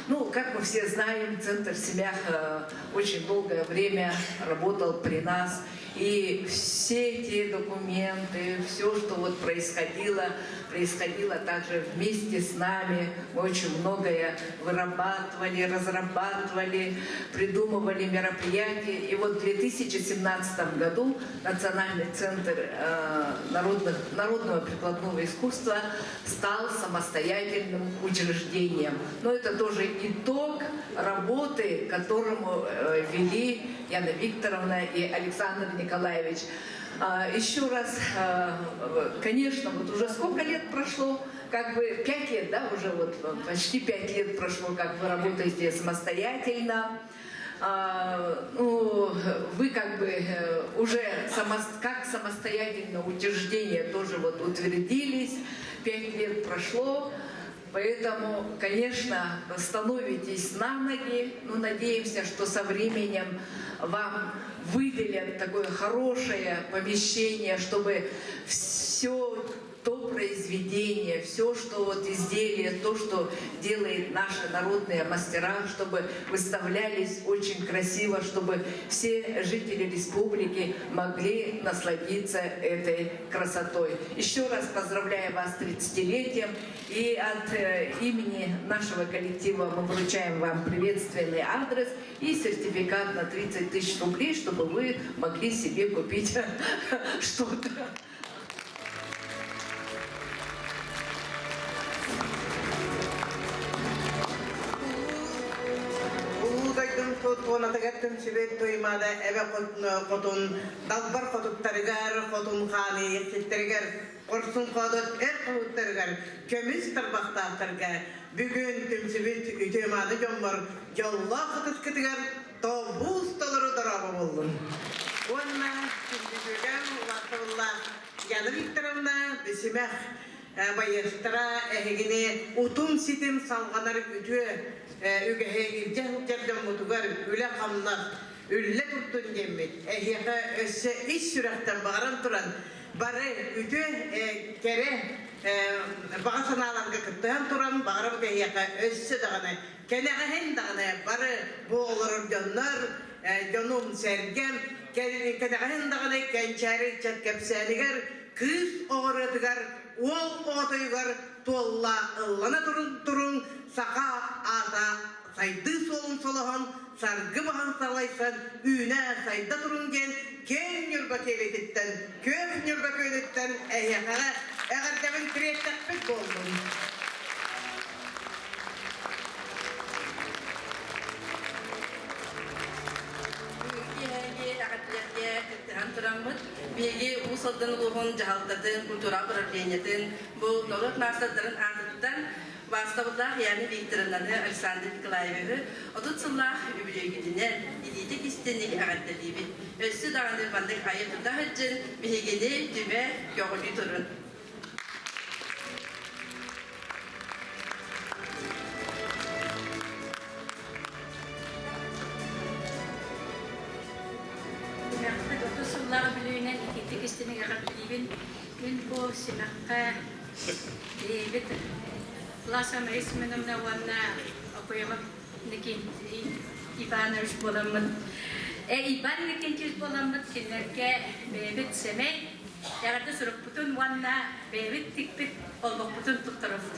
Ну, как мы все знаем, Центр «Семях» э, очень долгое время работал при нас. И все те документы, все, что вот происходило, происходило также вместе с нами. Мы очень многое вырабатывали, разрабатывали, придумывали мероприятия. И вот в 2017 году Национальный центр э, народных, народного прикладного искусства стал самостоятельным учреждением. Но это тоже итог работы, которому э, вели Яна Викторовна и Александр Николаевич. А, еще раз, э, конечно, вот уже сколько лет прошло, как бы пять лет, да, уже вот почти пять лет прошло, как вы работаете самостоятельно. А, ну, вы как бы э, уже само, как самостоятельное учреждение тоже вот утвердились, пять лет прошло, поэтому, конечно, становитесь на ноги, но надеемся, что со временем вам выделят такое хорошее помещение, чтобы все то произведение, все, что вот изделие, то, что делает наши народные мастера, чтобы выставлялись очень красиво, чтобы все жители республики могли насладиться этой красотой. Еще раз поздравляю вас с 30-летием и от э, имени нашего коллектива мы вручаем вам приветственный адрес и сертификат на 30 тысяч рублей, чтобы вы могли себе купить что-то. Улуу дойдум туонатыгар түмсүбүт Туймаада эбэ хотун далбар хотуттарыгар, хотун хааны иэхситтэригэр, хорсун хоодот эр хоһуттарыгар, көмүс тарбахтаахтарга бүгүн түмсүбүт үтүө-мааны дьоммор дьоллоох ытыскытыгар тобуус толору дорообо буоллун. Уонна күндү улаатыллаах Яна Викторовна Бисимэх байыастара эһигини утум-ситим салҕанар үтүө үгэһи илдьэ сылдьар дьоммутугар үлэ-хамнас үллэ турдун диэммит эһиэхэ өссө ис сүрэхтэн баҕаран туран. бары үтүө кэрэ баҕа санааларга кыттыһан туран баҕарабыт эһиэхэ өссө даҕаны кэнэҕэһин даҕаны бары бу олорор дьоннор дьонум сэргэм кэнэҕэһин даҕаны кэнчээри ыччат кэпсээнигэр кыыс оҕоруотугар уол оҕотойугар туолла ыллана турун туруҥ саха аата сайдыы суолун солоһон, саргы баһын салайсан, үүнэ-сайда туруҥ диэн киэҥ Ньурба киэлититтэн, күөх Ньурба күөлүттэн эһиэхэҕэ эҕэрдэбин тириэртэхпит буоллун. Киэһээҥҥи эҕэрдэлэргэ кыттыһан тураммыт, биһиги Уус Алдан улууһун дьаһалтатын, культура управлениетын, бу норуот маастардарын аатыттан Убаастабыллаах Яна Викторовнаны, Александр Николаевиһы 30 сыллаах үбүлүөйгүтүнэн илиитик истиҥник эҕэрдэлиибит. Өссө даҕаны маннык айа-тута сылдьын, биһигини түмэ, көҕүлүү турун. Симэхпит 30 сыллаах үбүлүөйүнэн итиитик истиҥник эҕэрдэлиибин. Мин бу симэххэ Бэйэбит Ласа Мария Семеновна уонна Окоемов Иннокентий Иванович буоламмыт, Иван Иннокентьевич буоламмыт кинилэргэ бэйэбит сэмэй эҕэрдэ сурукпутун уонна бэйэбит тикпит олбохпутун туттарабыт.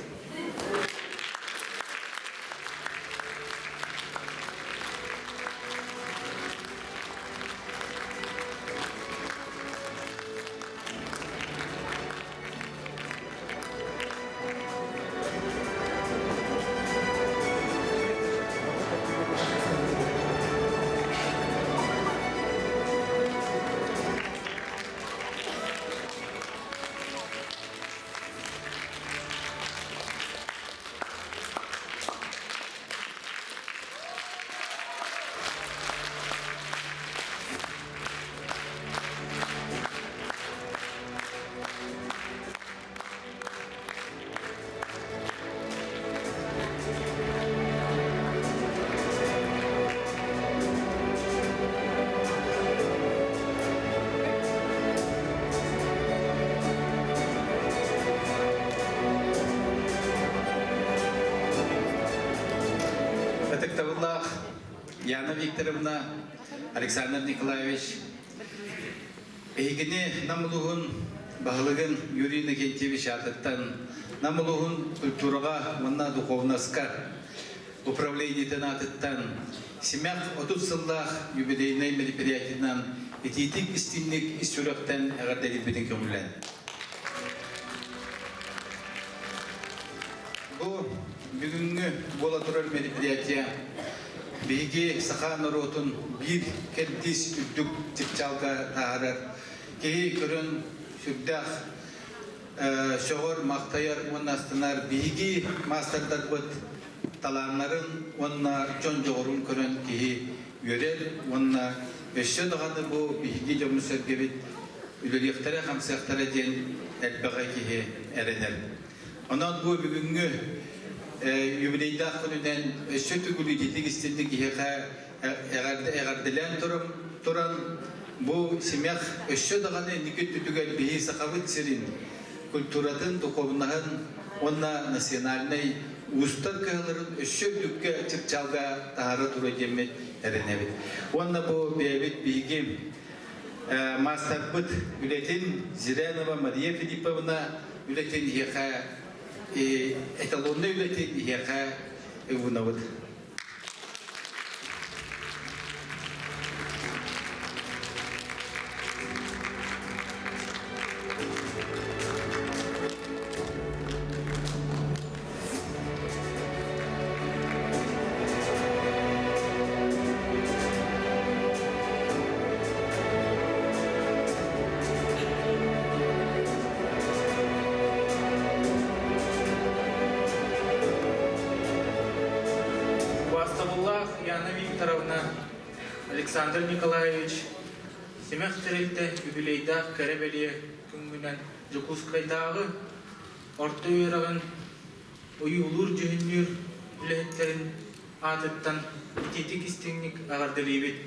Ытыктабыллаах Яна Викторовна, Александр Николаевич, Эһигини Нам улууһун баһылыгын Юрий Иннокентьевич аатыттан Нам улууһун культураҕа уонна духовноска управлениетын аатыттан Симэх 30 сыллаах юбилейнай мероприятиетынан итиитик истиҥник ис сүрэхтэн эҕэрдэлиирбитин көҥүллэн. Бу бүгүҥҥү буола турар мероприятие Биһиги саха норуотун биир кэрдиис үрдүк чыпчаалга таһаарар киһи көрөн сүрдээх сөҕөр, махтайар уонна астынар биһиги маастардарбыт талааннарын уонна дьон дьоҕурун көрөн киһи үөрэр уонна өссө даҕаны бу биһиги дьоммут-сэргэбит үлэлиэхтэрэ-хамсыахтара диэн элбэҕи киһи эрэнэр. Онон бу бүгүҥҥү юбилейдаах күнүнэн өссө төгүл ититик истинник киһиэхэ эҕэрдэлээн туран бу симэх өссө даҕаны инники өттүтүгэр биһи Сахабыт сирин культуратын, духовнаһын уонна национальнай уустар кыһаларын өссө үрдүккэ чыпчаалга таһаара туруо диэммит эрэнэбит. Уонна бу бэйэбит биһиги маастарбыт үлэтин Зырянова Мария Филипповна үлэтин иһиэхэ эталоннай үлэтин иһиэхэ уунабыт. Убаастабыллаах Яна Викторовна, Александр Николаевич, Симэх тэрилтэ юбилейдаах кэрэ бэлиэ күҥҥүнэн Дьокуускайдааҕы орто үөрэҕин ойуулуур-дьүһүннүүр үлэһиттэрин аатыттан итиитик истиҥник эҕэрдэлиибит.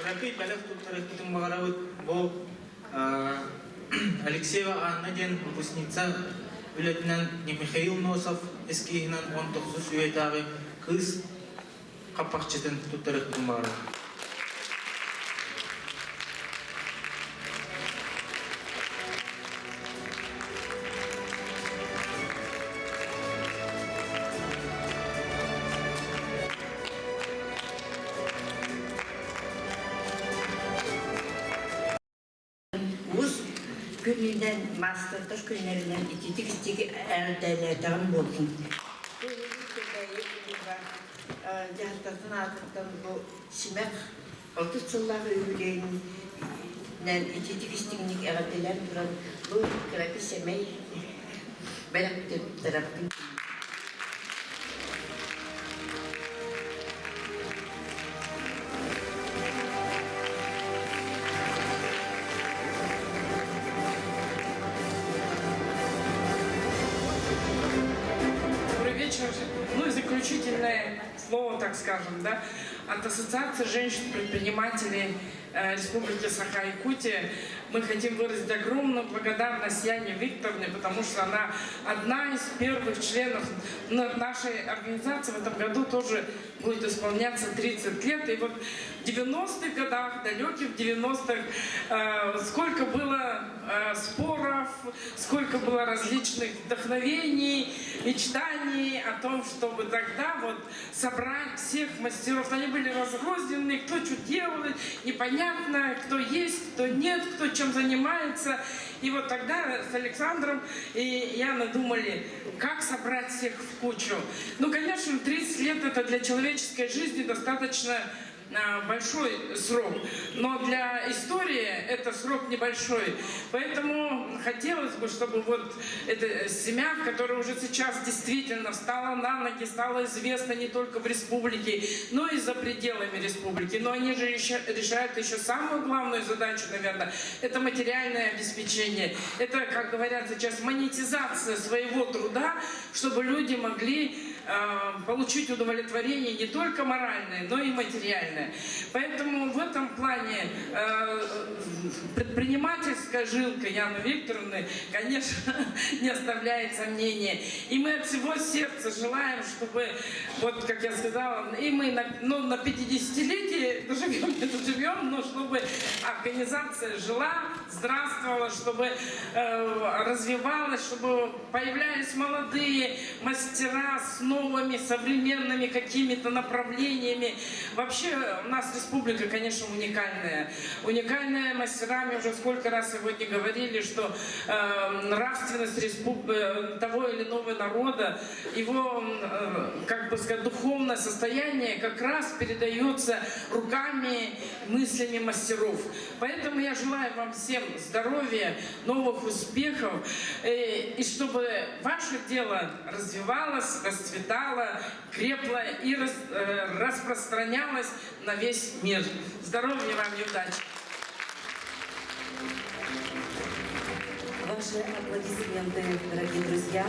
Кыракый бэлэх туттарыахпытын баҕарабыт. Бу Алексеева Анна диэн выпускница үлэтинэн Михаил Носов эскиһинэн 19 үйэтээҕи кыыс хаппахчытын туттарыахпытын баҕарабыт. Уус күнүнэн, маастардар күннэринэн ититик-истиги эҕэрдэлээтэҕим буоллун. Дьаһалтатын аатыттан бу симэх 30 сыллаах үбүлүөйүнэн ититик-истиҥник эҕэрдэлээн туран бу кыракый сэмэй бэлэх туттарабын. Добрый вечер. Ну и заключительное слово, так скажем, да, от Ассоциации женщин-предпринимателей э, Республики Саха-Якутия мы хотим выразить огромную благодарность Яне Викторовне, потому что она одна из первых членов нашей организации. В этом году тоже будет исполняться 30 лет. И вот в 90-х годах, далеких 90-х, э, сколько было э, споров, сколько было различных вдохновений, мечтаний о том, чтобы тогда вот собрать всех мастеров. Они были разрознены, кто что делает, непонятно, кто есть, кто нет, кто чем занимается. И вот тогда с Александром и Яной думали, как собрать всех в кучу. Ну, конечно, 30 лет это для человеческой жизни достаточно большой срок, но для истории это срок небольшой. Поэтому хотелось бы, чтобы вот эта семья, которая уже сейчас действительно встала на ноги, стала известна не только в республике, но и за пределами республики. Но они же решают еще самую главную задачу, наверное, это материальное обеспечение. Это, как говорят сейчас, монетизация своего труда, чтобы люди могли получить удовлетворение не только моральное, но и материальное. Поэтому в этом плане э, предпринимательская жилка Яны Викторовны, конечно, не оставляет сомнений. И мы от всего сердца желаем, чтобы, вот как я сказала, и мы на, ну, на 50-летие доживем, не доживем, но чтобы организация жила, здравствовала, чтобы э, развивалась, чтобы появлялись молодые мастера с новыми современными какими-то направлениями. Вообще у нас республика, конечно, уникальная. Уникальная мастерами, уже сколько раз сегодня говорили, что э, нравственность респуб... Э, того или иного народа, его, э, как бы сказать, духовное состояние как раз передается руками, мыслями мастеров. Поэтому я желаю вам всем здоровья, новых успехов, э, и чтобы ваше дело развивалось, расцветало, крепло и рас, э, распространялось на весь мир. Здоровья вам и удачи! Ваши аплодисменты, дорогие друзья.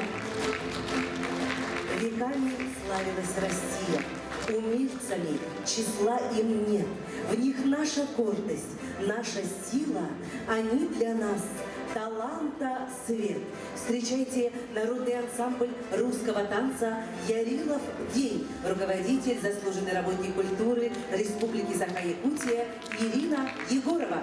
Веками славилась Россия. Умельцами числа им нет. В них наша гордость, наша сила. Они для нас таланта свет. Встречайте народный ансамбль русского танца «Ярилов день». Руководитель, заслуженный работник культуры Республики Саха-Якутия Ирина Егорова.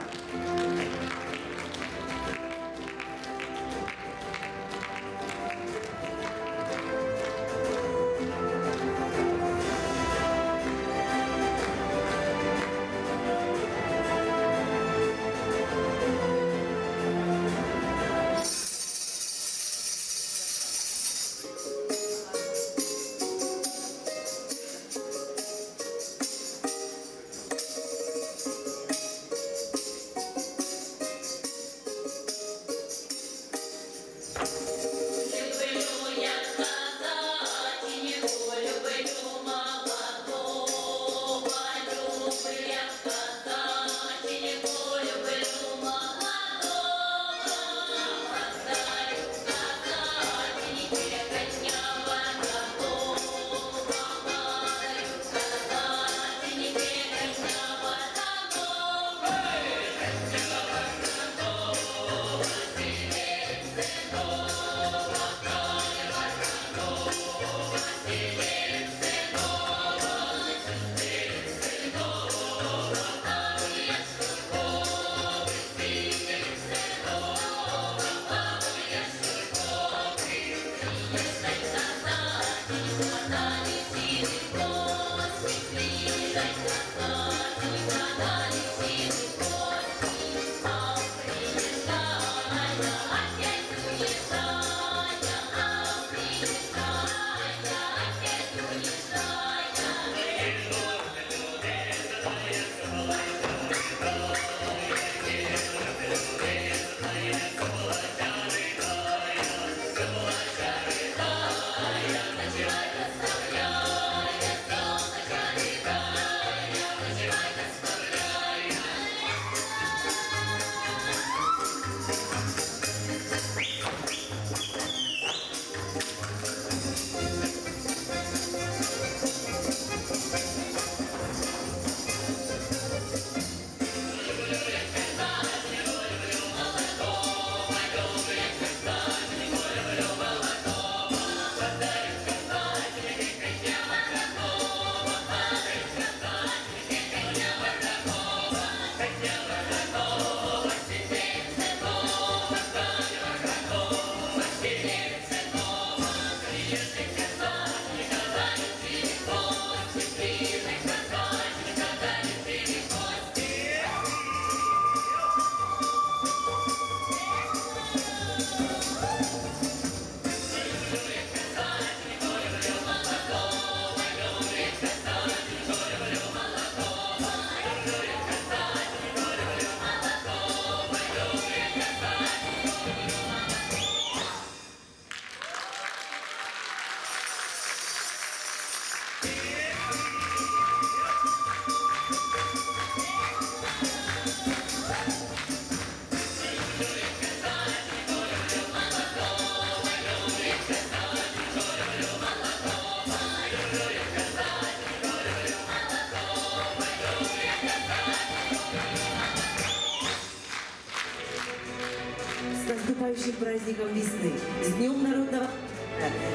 наступающим праздником весны, с Днем народного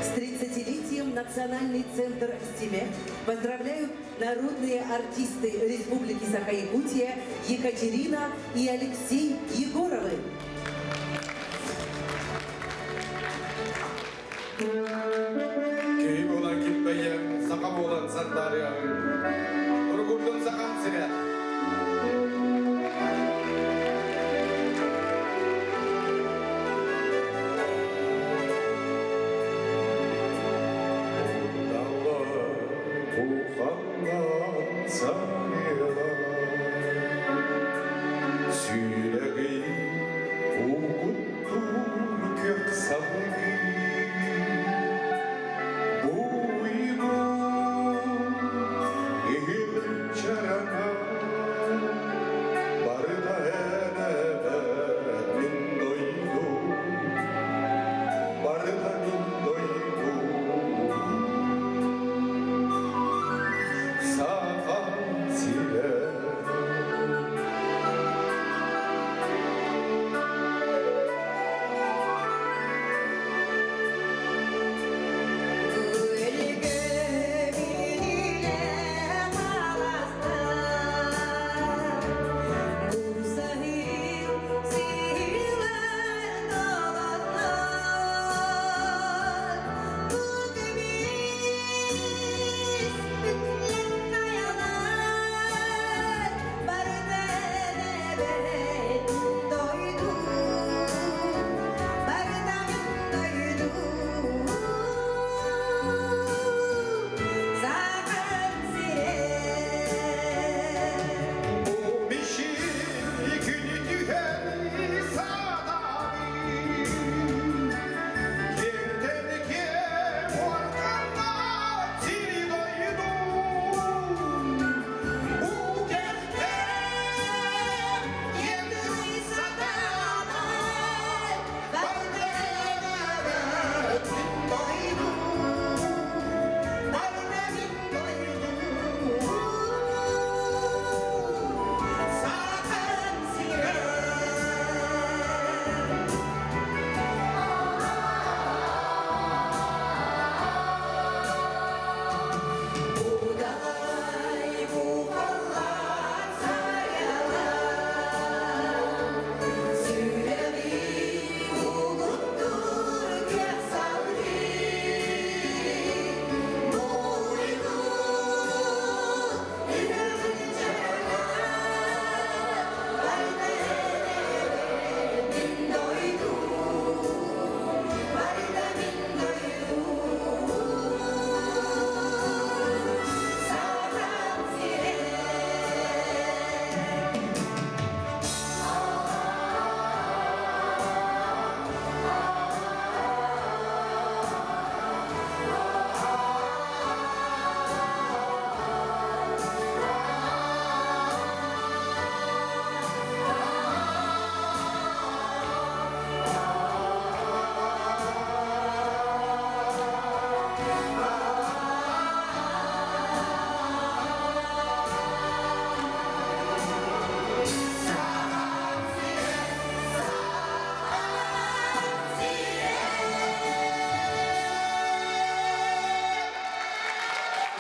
с 30-летием Национальный центр «Стимек» поздравляют народные артисты Республики Саха-Якутия Екатерина и Алексей Егоровы. Киһи буолан килбэйэн, саха буолан сандаарыаҕыҥ. Туругурдун сахам сирэ! Уханнан сарыла Сүрэҕи угуттуур күөх салгыы Буйну иһин чараҥа Барыта эн мин дойду Барыта мин дойду Сахам сирэ.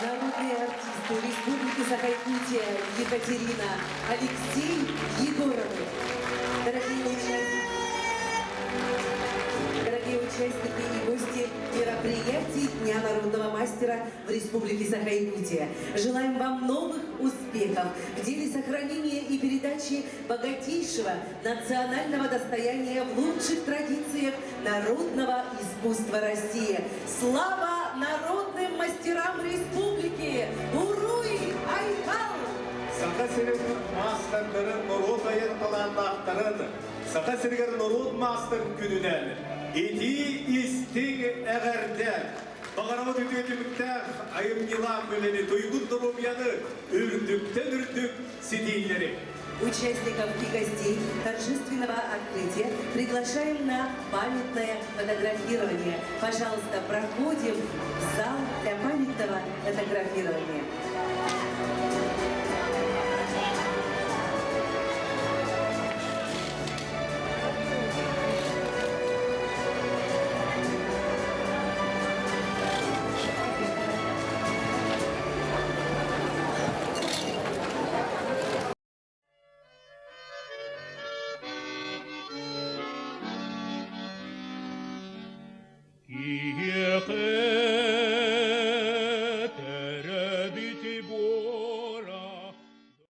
Народные артисты Республики Саха-Якутия Екатерина, Алексей Егоровы. Дорогие участники, дорогие участники и гости мероприятий Дня народного мастера в Республике Саха-Якутия. Желаем вам новых успехов в деле сохранения и передачи богатейшего национального достояния в лучших традициях народного искусства России. Слава народным мастерам республики! Уруй! Айхал! Саха сирин маастардарын норуот айар талааннаахтарын Саха сиригэр норуот маастарын күнүнэн итии-истиҥ эҕэрдэ! Баҕарабыт үтүө түмүктээх айымньылаах үлэни туйгун доруобуйаны үрдүктэн үрдүк ситиһиилэри! Участников и гостей торжественного открытия приглашаем на памятное фотографирование. Пожалуйста, проходим в зал для памятного фотографирования. Может быть, и больше.